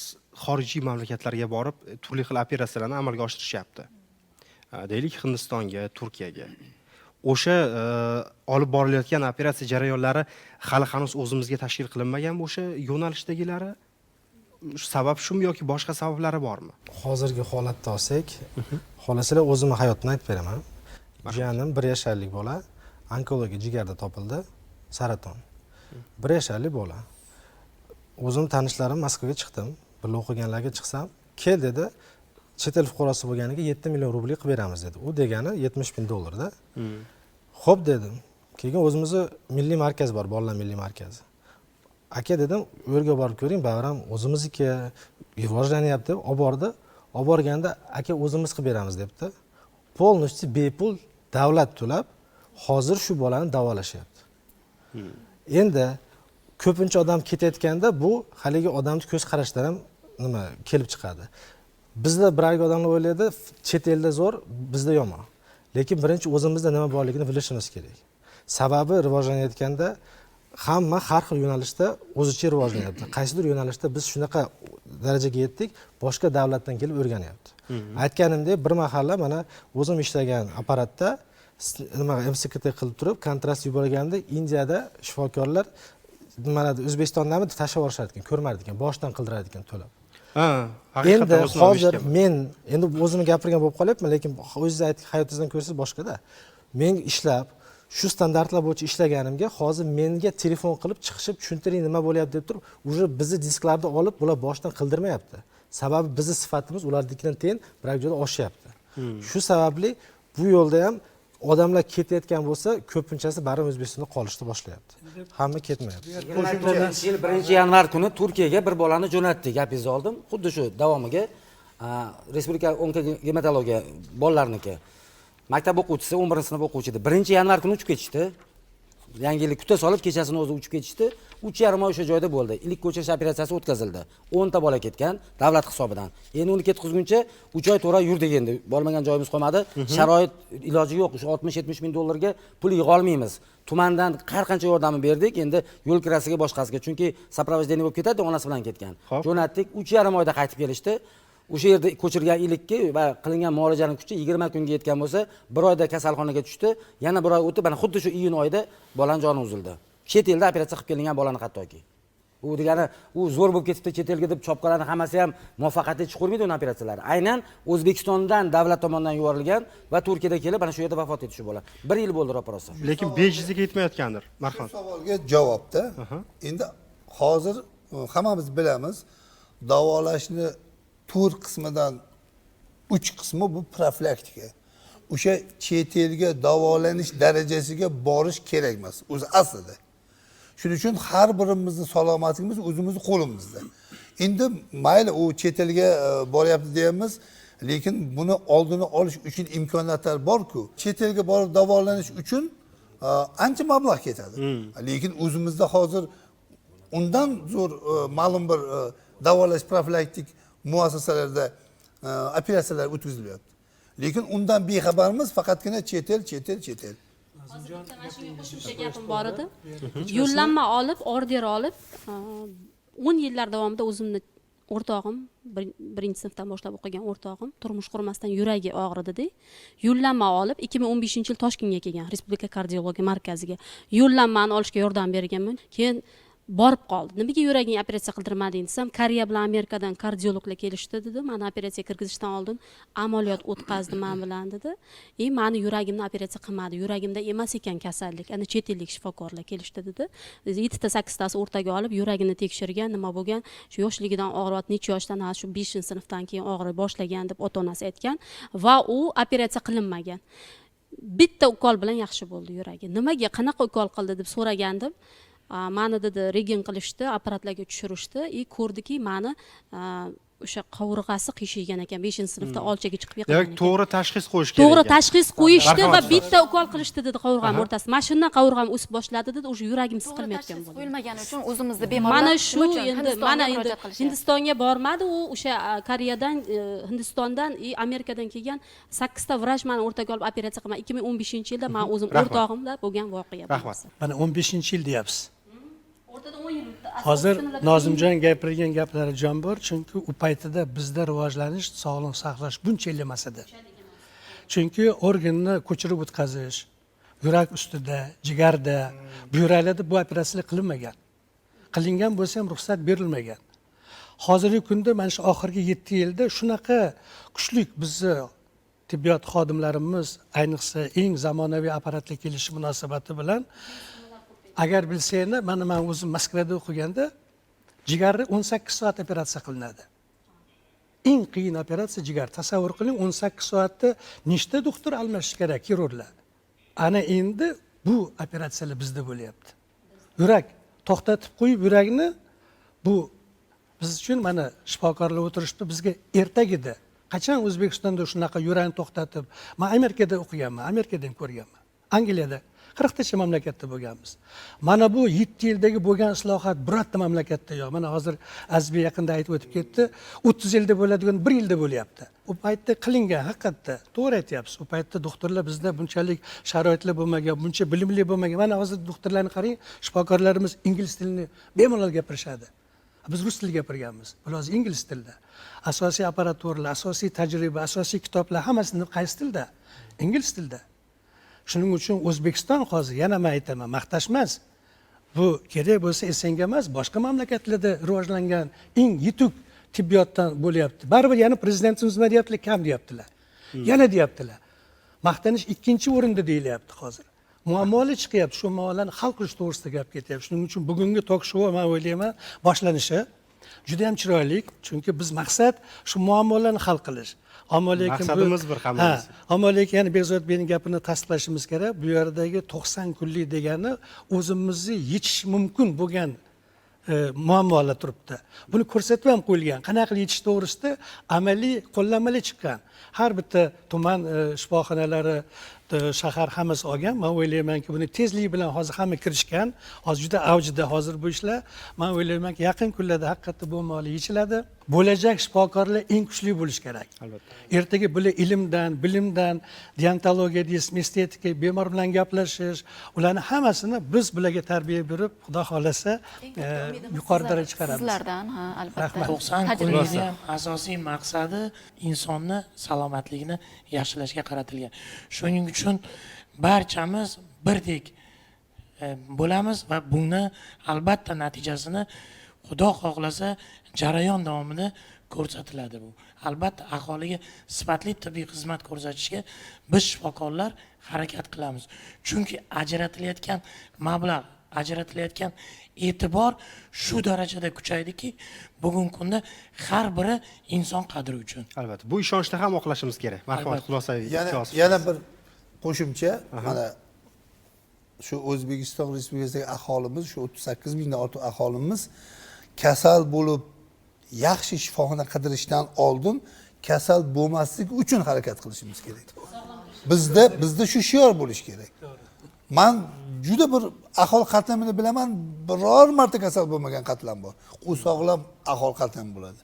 Speaker 1: xorijiy mamlakatlarga borib turli xil operatsiyalarni amalga oshirishyapti. Deylik, Hindistonga, Turkiyaga. O'sha olib borilayotgan operatsiya jarayonlari hali hanuz o'zimizga tashkil qilinmaganmi o'sha yo'nalishdagilari? Sabab shumi yoki boshqa sabablari bormi?
Speaker 2: Hozirgi holatda olsak, xohlasalar o'zimni hayotimni aytib beraman. Jiyanim 1 yasharlik bola, onkologiya jigarda topildi, saraton. 1 yasharlik bola. O'zim tanishlarim Moskvaga chiqdim, birga o'qiganlarga chiqsam, kel dedi, chet el fuqarosi bo'lganiga 7 million rubl qilib beramiz dedi. U degani 70 ming dollarda. Xo'p dedim. Keyin o'zimizni milliy markaz bor, bolalar milliy markazi. Aka dedim, u yerga borib ko'ring, bag'ram o'zimizniki rivojlanyapti deb olib bordi. Olib borganda aka o'zimiz qilib beramiz debdi. Polностью bepul davlat to'lab hozir shu bolani davolashyapti. Endi ko'pincha odam ketayotganda bu haligi odamning ko'z qarashidan ham nima kelib chiqadi. Bizda birorta odamlar o'ylaydi, chet elda zo'r, bizda yomon. Lekin birinchi o'zimizda nima borligini bilishimiz kerak. Sababi rivojlanayotganda hamma har xil yo'nalishda o'zicha rivojlanyapti. Qaysidir yo'nalishda biz shunaqa darajaga yetdik, boshqa davlatdan kelib o'rganyapti. Aytganimdek, bir mahalla mana o'zim ishlagan apparatda nima MCKT qilib turib kontrast yuborganda Indiyada shifokorlar nimalarni O'zbekistondami deb tashlab yuborishar ekan, ko'rmardi ekan, boshdan qildirar ekan to'lab. Endi hozir men endi o'zimni gapirgan bo'lib qolyapman, lekin o'zingiz aytgan hayotingizdan ko'rsangiz boshqada. Men ishlab shu standartlar bo'yicha ishlaganimga hozir menga telefon qilib chiqishib tushuntiring nima bo'lyapti deb turib, уже bizni disklarni olib bular boshdan qildirmayapti. Sababi bizni sifatimiz ularnikidan teng bir joyda oshyapti. Shu sababli bu yo'lda ham odamlar ketayotgan bo'lsa, ko'pinchasi baribir O'zbekistonda qolishni boshlayapti. Hamma ketmayapti.
Speaker 4: 24-yil 1-yanvar kuni Turkiyaga bir bolani jo'natdik, gapingizni oldim. Xuddi shu davomiga Respublika onkogematologiya bolalarniki. Maktab o'quvchisi, 11-sinf o'quvchisi edi. 1-yanvar kuni uchib ketishdi. Yangi yilni kuta solib kechasini o'zi uchib ketishdi. 3,5 oy o'sha joyda bo'ldi. Ilik ko'chirish operatsiyasi o'tkazildi. 10 ta bola ketgan davlat hisobidan. Endi uni ketkazguncha 3 oy 4 oy yurdik endi. Bormagan joyimiz qolmadi. Sharoit iloji yo'q. O'sha 60-70 ming dollarga pul yig'a olmaymiz. Tumandan har qancha yordamni berdik, endi yo'l kirasiga boshqasiga, chunki сопровождение bo'lib ketadi, onasi bilan ketgan. Jo'natdik, 3,5 oyda qaytib kelishdi. O'sha yerda ko'chirgan ilikka va qilingan muolajaning kuchi 20 kunga yetgan bo'lsa, 1 oyda kasalxonaga tushdi, yana 1 oy o'tib, mana xuddi shu iyun oyida bolaning joni uzildi. Chet elda operatsiya qilib kelingan bolani hattoki. U degani, u zo'r bo'lib ketibdi chet elga deb chopqalarni hammasi ham muvaffaqiyatli chiqarmaydi uni operatsiyalari. Aynan O'zbekistondan davlat tomonidan yuborilgan va Turkiyada kelib mana shu yerda vafot etishi bola. 1 yil bo'ldi ro'parosa.
Speaker 1: Lekin bejizga yetmayotgandir. Marhamat.
Speaker 5: Shu savolga javobda. Endi hozir hammamiz bilamiz, davolashni 4 qismidan 3 qismi bu profilaktika. O'sha chet elga davolanish darajasiga borish kerak emas o'zi aslida. Shuning uchun har birimizni salomatligimiz o'zimizni qo'limizda. Endi mayli u chet elga boryapti deyamiz, lekin buni oldini olish uchun imkoniyatlar bor-ku. Chet elga borib davolanish uchun ancha mablag' ketadi. Lekin o'zimizda hozir undan zo'r ma'lum bir davolash profilaktik muassasalarda operatsiyalar o'tkazilyapti. Lekin undan bexabarmiz, faqatgina chet el, chet el, chet el.
Speaker 6: Hozir bitta mana shunga qo'shimcha gapim bor edi. Yo'llanma olib, order olib, 10 yillar davomida o'zimni o'rtog'im, birinchi sinfdan boshlab o'qigan o'rtog'im turmush qurmasdan yuragi og'ridi-da. Yo'llanma olib 2015-yil Toshkentga kelgan, Respublika kardiologiya markaziga. Yo'llanmani olishga yordam berganman. Keyin borib qoldi. Nimaga yuraging operatsiya qildirmading desam, Koreya bilan Amerikadan kardiologlar kelishdi dedi. Meni operatsiya kirgizishdan oldin amaliyot o'tkazdi men bilan dedi. Meni yuragimni operatsiya qilmadi. Yuragimda emas ekan kasallik. Ana chet ellik shifokorlar kelishdi dedi. 7 ta 8 tasi o'rtaga olib yuragini tekshirgan, nima bo'lgan, shu yoshligidan og'riyapti, necha yoshdan, ha shu 5-sinfdan keyin og'riy boshlagan deb ota-onasi aytgan va u operatsiya qilinmagan. Bitta ukol bilan yaxshi bo'ldi yuragi. Nimaga, qanaqa ukol qildi deb so'ragandim. Mani dedi regen qilishdi, apparatlarga tushirishdi, ko'rdiki mani o'sha qovurg'asi qiyshaygan ekan, 5-sinfda olchaga chiqib yiqilgan ekan.
Speaker 1: Demak, to'g'ri tashxis qo'yish kerak.
Speaker 6: To'g'ri tashxis qo'yishdi va bitta ukol qilishdi dedi qovurg'am o'rtasida. Mana shundan qovurg'am o'sib boshladi dedi, o'sha yuragim siqilmayotgan bo'ldi.
Speaker 10: Qo'yilmagani uchun o'zimizda bemorlar
Speaker 6: mana shu endi, mana endi Hindistonga bormadi u, o'sha Koreyadan, Hindistondan, Amerikadan kelgan 8 ta vrach meni o'rtaga olib operatsiya qilgan. 2015-yilda men o'zim o'rtog'imda bo'lgan voqea.
Speaker 1: Rahmat.
Speaker 7: Mana 15-yil deyapsiz.
Speaker 6: O'rtada 10 yil o'tdi.
Speaker 7: Hozir Nozimjon gapirgan gaplari jon bor, chunki u paytida bizda rivojlanish, sog'liqni saqlash bunchalik emas edi. Chunki organni ko'chirib o'tkazish, yurak ustida, jigarda, buyraklarda bu operatsiyalar qilinmagan. Qilingan bo'lsa ham ruxsat berilmagan. Hozirgi kunda mana shu oxirgi 7 yilda shunaqa kuchli bizni tibbiyot xodimlarimiz, ayniqsa eng zamonaviy apparatlar kelishi munosabati bilan, agar bilsanglar, mana men o'zim Moskvada o'qiganda jigarni 18 soat operatsiya qilinadi. Eng qiyin operatsiya jigar. Tasavvur qiling, 18 soatda nechta doktor almashish kerak, xirurglar. Ana endi bu operatsiyalar bizda bo'lyapti. Yurak to'xtatib qo'yib yurakni, bu biz uchun mana shifokorlar o'tirishdi, bizga ertagida qachon O'zbekistonda shunaqa yurakni to'xtatib, men Amerikada o'qiganman, Amerikada ham ko'rganman, Angliyada 40 tacha mamlakatda bo'lganmiz. Mana bu 7 yildagi bo'lgan islohot birorta mamlakatda yo'q. Mana hozir Azizbek yaqinda aytib o'tib ketdi, 30 yilda bo'ladigan 1 yilda bo'lyapti. U paytda qilingan, haqiqatda to'g'ri aytyapsiz. U paytda doktorlar bizda bunchalik sharoitlar bo'lmagan, buncha bilimli bo'lmagan. Mana hozir doktorlarni qarang, shifokorlarimiz ingliz tilini bemalol gapirishadi. Biz rus tilida gapirganmiz. Bular hozir ingliz tilida. Asosiy apparaturalar, asosiy tajriba, asosiy kitoblar hammasini qaysi tilda? Ingliz tilida. Shuning uchun O'zbekiston hozir yana men aytaman, maqtash emas. Bu kerak bo'lsa SNG emas, boshqa mamlakatlarda rivojlangan eng yetuk tibbiyotdan bo'lyapti. Baribir yana prezidentimiz nima deyaptilar, kam deyaptilar. Yana deyaptilar. Maqtanish ikkinchi o'rinda deyilyapti hozir. Muammolar chiqyapti, shu muammolarni hal qilish to'g'risida gap ketyapti. Shuning uchun bugungi tok shou men o'ylayman boshlanishi juda ham chiroyli, chunki biz maqsad shu muammolarni hal qilish. Ammo lekin
Speaker 1: maqsadimiz bir hammamiz.
Speaker 7: Ammo lekin yana Bekzod beyning gapini tasdiqlashimiz kerak. Bu yerdagi 90 kunlik degani o'zimizni yechish mumkin bo'lgan muammolar turibdi. Buni ko'rsatib ham qo'yilgan. Qanaqa qilib yechish to'g'risida amaliy qo'llanmalar chiqqan. Har bitta tuman shifoxonalari, shahar hammasi olgan. Man o'ylaymanki, buni tezlik bilan hozir hamma kirishgan, hozir juda avjida hozir bu ishlar. Man o'ylaymanki, yaqin kunlarda haqiqatda bu muammolar yechiladi. Bo'lajak shifokorlar eng kuchli bo'lishi kerak.
Speaker 1: Albatta.
Speaker 7: Ertaga bular ilmdan, bilimdan, deontologiya deysizmi, estetika, bemor bilan gaplashish, ularni hammasini biz bularga tarbiya berib, xudo xohlasa, yuqori darajaga chiqaramiz.
Speaker 10: Sizlardan, ha, albatta.
Speaker 7: Rahmat.
Speaker 3: 90
Speaker 10: Tajriba.
Speaker 3: kunlikni ham asosiy maqsadi insonni salomatligini yaxshilashga qaratilgan. Shuning uchun barchamiz birdek bo'lamiz va buni albatta natijasini xudo xohlasa jarayon davomida ko'rsatiladi bu. Albatta aholiga sifatli tibbiy xizmat ko'rsatishga biz shifokorlar harakat qilamiz. Chunki ajratilayotgan mablag', ajratilayotgan e'tibor shu darajada kuchaydiki, bugungi kunda har biri inson qadri uchun.
Speaker 1: Albatta, bu ishonchni ham oqlashimiz kerak. Marhamat, xulosaviy
Speaker 5: Yana bir qo'shimcha, mana shu O'zbekiston Respublikasidagi aholimiz, shu 38 mingdan ortiq aholimiz kasal bo'lib yaxshi shifoxona qidirishdan oldin kasal bo'lmaslik uchun harakat qilishimiz kerak. Bizda shu shior bo'lishi kerak. Man juda bir aholi qatlamini bilaman, biror marta kasal bo'lmagan qatlam bor. U sog'lom aholi qatlami bo'ladi.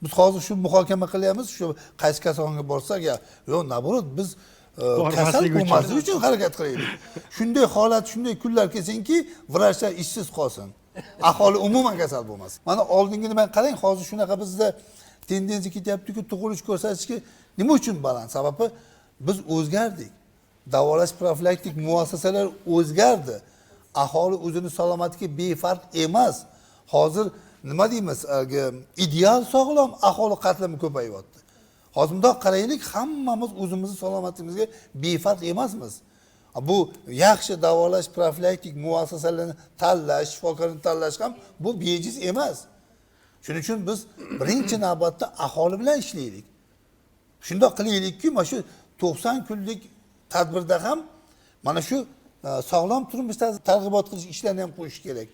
Speaker 5: Biz hozir shu muhokama qilyapmiz, shu qaysi kasalxonaga borsak, ya yo'q, naborot biz kasal bo'lmaslik uchun harakat qilaylik. Shunday holat, shunday kunlar kelsinki, vrachlar ishsiz qolsin. Aholi umuman kasal bo'lmasin. Mana oldingini man qarang, hozir shunaqa bizda tendensiya ketyapti-ku, tug'ilish ko'rsatkichi nima uchun baland? Sababi biz o'zgardik. Davolash profilaktik muassasalar o'zgardi. Aholi o'zini salomatligiga befarq emas. Hozir nima deymiz, ideal sog'lom aholi qatlami ko'payyapti. Hozir bundoq qaraylik, hammamiz o'zimizni salomatligimizga befarq emasmiz. Bu yaxshi davolash profilaktik muassasalarini tanlash, shifokorni tanlash ham bu bejiz emas. Shuning uchun biz birinchi navbatda aholi bilan ishlaylik. Shundoq qilaylikki, mana shu 90 kunlik tadbirda ham mana shu sog'lom turmush tarzi targ'ibot qilish ishlarini ham qo'yish kerak.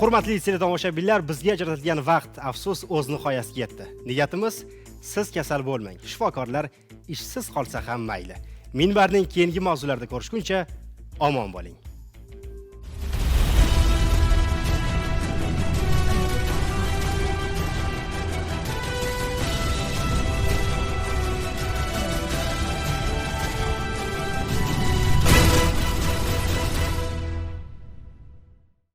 Speaker 1: Hurmatli teletomoshabinlar, bizga ajratilgan vaqt afsus o'z nihoyasiga yetdi. Niyatimiz siz kasal bo'lmang, shifokorlar ishsiz qolsa ham mayli. Minbarning keyingi mavzularda ko'rishguncha omon bo'ling.